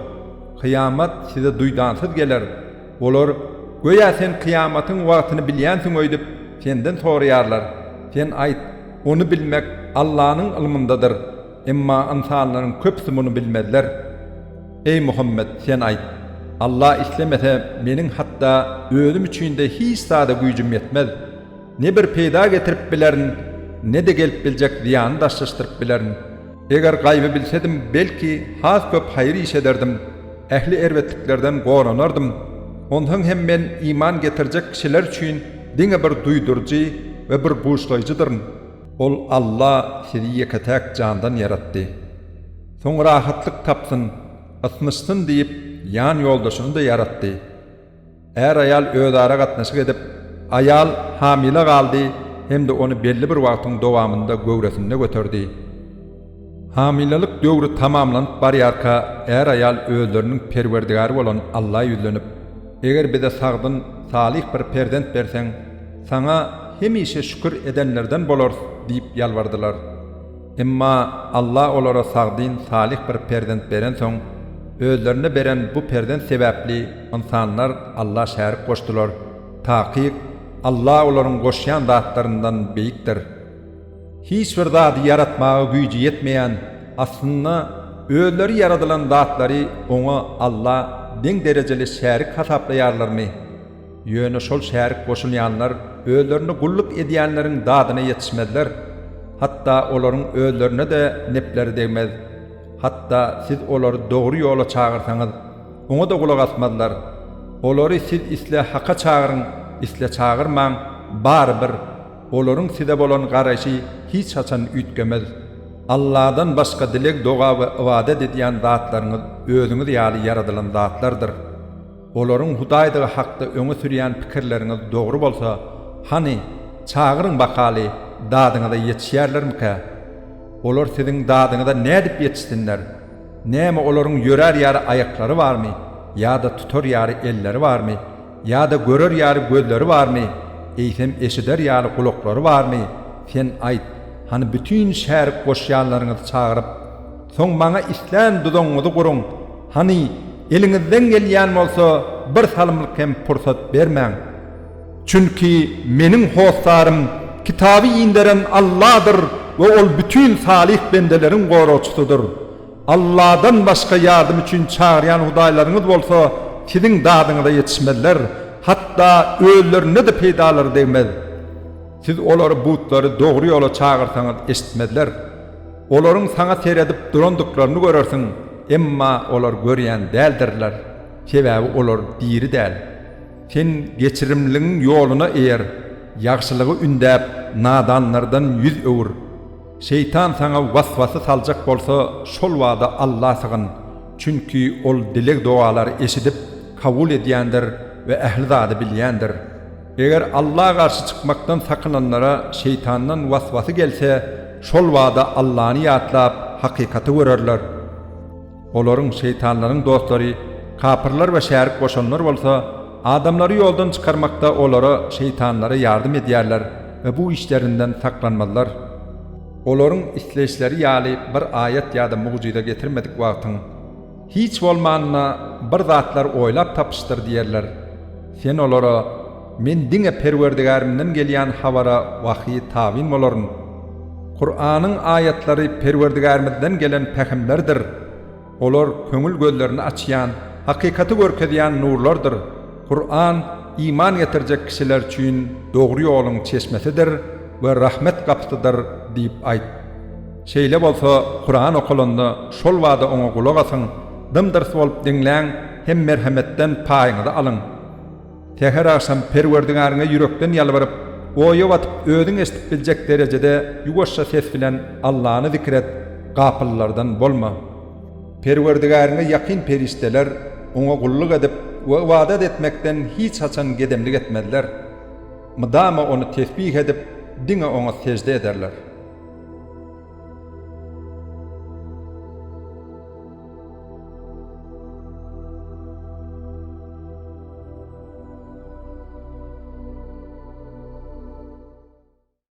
Kyýamat size duýdansyz geler. Olar, göýä sen kyýamatyň wagtyny bilýänsiň öýdüp, senden soraýarlar. Sen aýt, Ony bilmek Allanyň ylmyndadyr, emma ynsanlaryň köpüsi muny bilmezler. Eý, Muhammet, sen aýt, Alla islemese, meniň hatda özüm üçin-de hiç zada güýjüm ýetmez. Ne bir peýda getirip bilerin, ne-de gelip biljek zyýany daşlaşdyryp bilerin. Eger gaýby bilsedim, belki, has köp haýyr iş ederdim, ähli erbetliklerden goranardym. Onsoň hem men iman getirjek kişiler üçin diňe bir duýduryjy we bir buşlaýjydyryn. Ol Alla sizi ýeke-täk jandan ýaratdy. Soň rahatlyk tapsyn, ysnyşsyn diýip, ýan ýoldaşyny-da ýaratdy. Är-aýal özara gatnaşyk edip, aýal hamyla galdy hem-de ony belli bir wagtyň dowamynda göwresinde göterdi. Hamylalyk döwri tamamlanyp barýarka, är-aýal özleriniň Perwerdigary bolan Alla ýüzlenip, Eger bize sagdyn, salyh bir perzent berseň, Saňa hemişe şükür edenlerden bolarys diýip ýalbardylar. Emma Alla olara sagdyn, salyh bir perzent berensoň, özlerine beren bu perzent sebäpli ynsanlar Alla şärik goşdular. Takyk, Alla olaryň goşýan zatlaryndan beýikdir. Hiç bir zady ýaratmaga güýji ýetmeýän, aslynda özleri ýaradylan zatlary Oňa, Alla, deň derejeli şärik hasaplaýarlarmy? Ýöne şol şärik goşulýanlar özlerine gulluk edýänleriň dadyna ýetişmezler. Hatda olaryň özlerine-de nepleri degmez. Hatda siz olary dogry ýola çagyrsaňyz, oňa-da gulak asmazlar. Olary siz isle haka çagyryň, isle çagyrmaň, barybir, olaryň size bolan garaýşy hiç haçan üýtgemez. Alladan başga dileg-doga we ybadat edýän zatlaryňyz özüňiz ýaly ýaradylan zatlardyr. Olaryň Hudaýdygy hakda öňe sürýän pikirleriňiz dogry bolsa, hany, çagyryň bakaly, dadyňyza ýetişýärlermikä? Olar siziň dadyňyza nädip ýetişsinler? Näme olaryň ýörär ýaly aýaklary barmy, ýa-da tutar ýaly elleri barmy, ýa-da görer ýaly gözleri barmy, eýsem eşider ýaly gulaklary barmy? Sen aýt, hany bütin şärik goşýanlaryňyzy çagyryp, soň maňa islän duzagyňyzy guruň, Hany, eliňizden gelýän bolsa, bir salymlyk hem pursat bermäň. Çünki meniň hossarym Kitaby inderen Alladyr. we Ol bütin salyh bendeleriň goragçysydyr. Alladan başga ýardam üçin çagyrýan hudaýlaryňyz bolsa siziň dadyňyza ýetişmezler, hatda özlerine-de peýdalary degmez. Siz olary butlary dogry ýola çagyrsaňyz eşitmezler. Olaryň saňa seredip durandyklaryny görersiň, emma olar görýän däldirler, sebäbi olar diri däl. Sen geçirimligiň ýoluna eýer, ýagşylygy ündäp, nadanlardan ýüz öwür. Şeýtan saňa was-wasy saljak bolsa, şol bada Alla sygyn, çünki Ol dileg-dogalary eşidip, kabul edýändir we ähli zady bilýändir. Eger Alla garşy çykmakdan sakynanlara şeýtandan was-wasy gelse, şol bada Allany ýatlap, hakykaty görerler. Olaryň, şeýtanlaryň, dostlary, kapyrlar we şärik goşanlar bolsa, adamlary ýoldan çykarmakda olara, şeýtanlara, ýardam edýärler we bu işlerinden saklanmazlar. Olaryň isleýişleri ýaly bir aýat ýa-da mugjyza getirmedik wagtyň, Hiç bolmanda bir zatlar oýlap tapyşdyr diýerler. Sen olara, Men diňe Perwerdigärimden gelýän habara, wahyý, tabyn bolaryn. Kuranyň aýatlary Perwerdigärimizden gelen pähimlerdir. Olar köňül gözlerini açýan, hakykaty görkezýän nurlardyr. Kuran iman getirjek kişiler üçin dogry ýoluň çeşmesidir we rahmet gapysydyr diýip aýt. Şeýle bolsa, Kuran okalanda şol bada oňa gulak asyň, dym-dyrs bolup diňläň hem merhemetden paýyňyzy alyň. Säher-agşam Perwerdigäriňe ýürekden ýalbaryp, oýa batyp özüň eşidip biljek derejede ýuwaşja ses bilen Allany zikir et, gapyllardan bolma. Perwerdigäriňe ýakyn perişdeler Oňa gulluk edip we ybadat etmekden hiç haçan gedemlik etmezler. Mydama Ony tesbih edip, diňe Oňa sežde ederler.